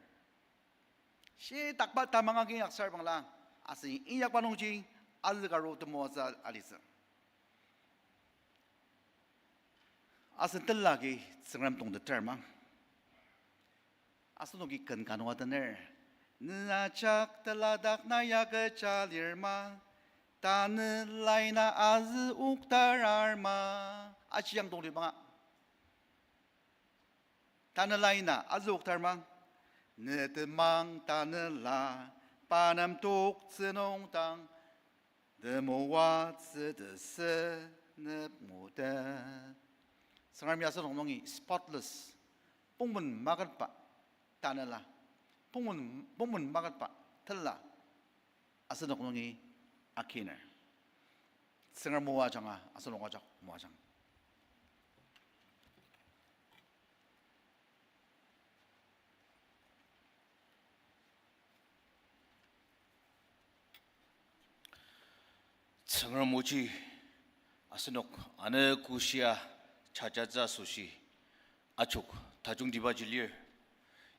Shitakba tamang agi inyak sürbangla, asen inyakba nungji azükaru temoatsü alitsü. Asen tela agi Tsüngrem tongteter ma? Asenoki ken ka nung atener. Ne ajak teladak na ya kecha lir ma? Tanela ina azü oktarar ma. Aji yang tongtibanga. Tanela ina azü oktar ma. Ne temang tanela, pa nem toktsü nung dang, temoatsü tesü nep ngutet. Tsüngremi asenok nungi spotless, pongmen maketba tanela, pongmen, pongmen maketba tela asenok nungi akiner. Tsüngrem moajanga asenok ajak moajang. Tsüngrem oji asenok ano koshia chajatsü asoshi achok tajungtibaji lir.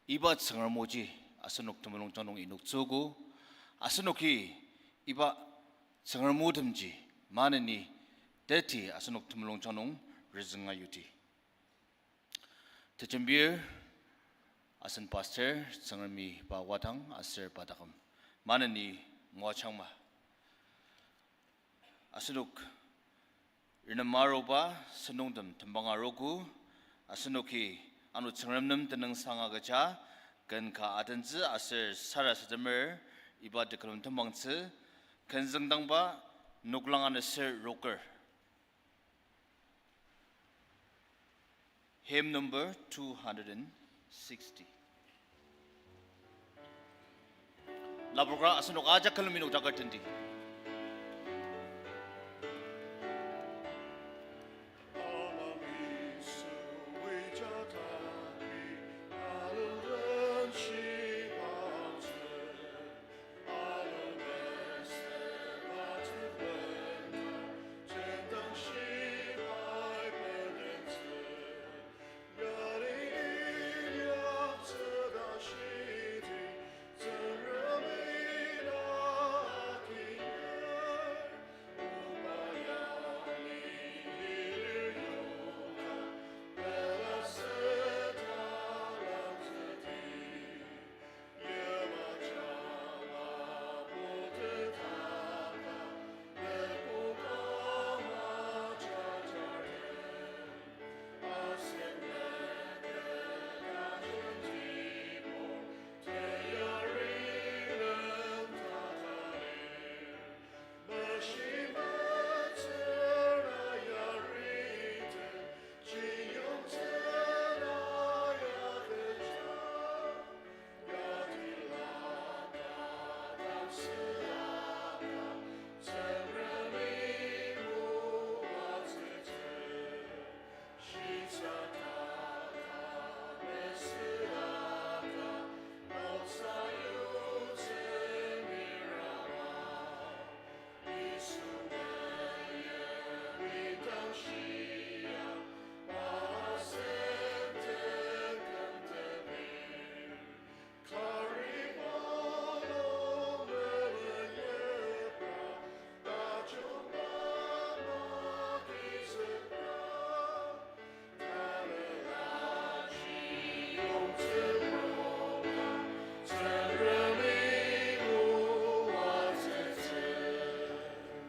Iba Tsüngrem oji asenok temulungjang nung inoktsüogo, asenoki iba Tsüngrem otemji maneni teti asenok temulungjang nung rizünga yuti. Tejembir asen pastor Tsüngremi pa wadang aser pa taküm maneni moajangma. Asenok renema aruba sentongtem tembang arogo, asenoki ano Tsüngrem nem tenüngsang agüja ken ka adentsü aser sarasademer iba tekülem tembangtsü ken züngdangba noklang aneser roker. Hymn number two hundred and sixty. Lapoka asenok ajak külemi nokdaker tendi.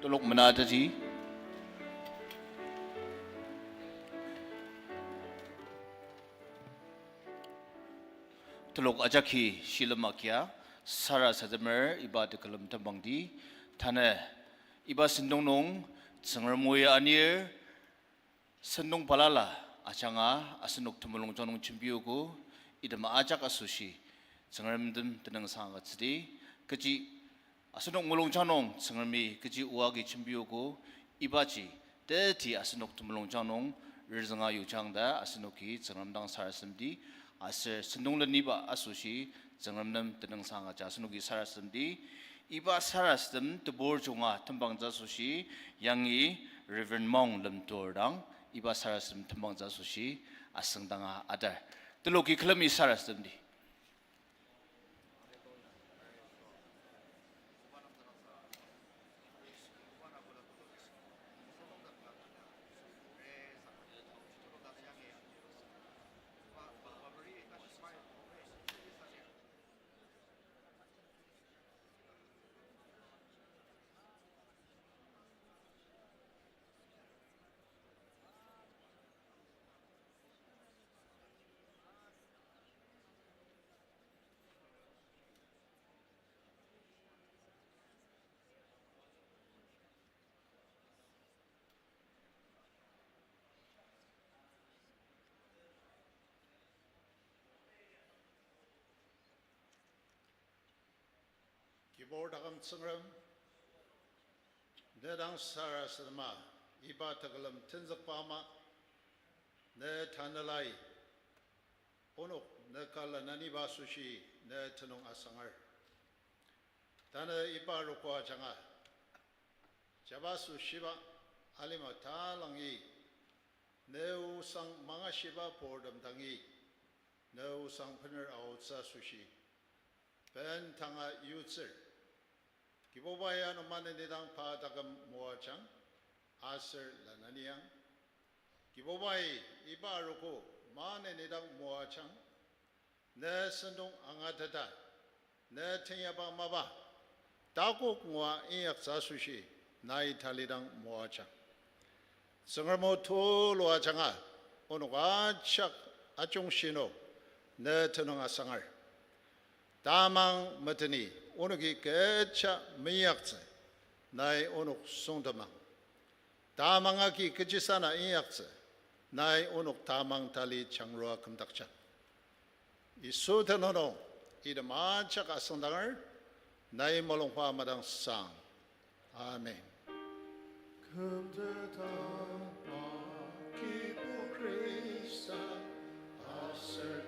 Telok menatati. Telok ajaki shilem akia, sarasademer iba tekülem tembangdi, tanü iba sentong nung Tsüngrem o ya anir, sentong balala ajanga asenok temulungjang nung jembiogo, item ajak asoshi Tsüngrem nem tenüngsang agütsüdi, kechi asenok mulungjang nung Tsüngremi kechi o agi jembiogo, ibaji teti asenok temulungjang nung rizünga yujang ta asenoki Tsüngrem dang sarasademdi, aser sentong leniba asoshi Tsüngrem nem tenüngsang agüja asenoki sarasademdi, iba sarasadem tebur junga tembangtsü asoshi yangi Reverend Maung Lemtur dang iba sarasadem tembangtsü asoshi asüngdanga atar. Teloki külemi sarasademdi. Kibur taküm Tsüngrem, ne dang sarasadema iba tekülem tenzükba ama, ne tanelai onok ne ka lenaniba asoshi ne tenüng asanger. Tanü iba arogo ajanga, jabaso shiba alima talangi, ne osang mangashiba purtem dangi, ne osang bener aotsü asoshi bendanga yutsür. Kibubai ano maneni dang pa taküm moajang, aser lenaniang. Kibubai iba arogo maneni dang moajang, ne sentong angateta, ne tenyaba mapa, takok ngua inyaktsü asoshi nai talidang moajang. Tsüngrem o tulu ajanga, onok ajak ajungshinu ne tenüng asanger. Tamang meteni onoki kecha meinyaktsü, nai onok süngtemang. Tamang agi kechisana inyaktsü, nai onok tamang tali jangrua kümdakjang. Yisu tenüng nung item ajak asüngdanger, nai mulungba madangsang. Amen. Kümtetaba Kibur Khrista, aser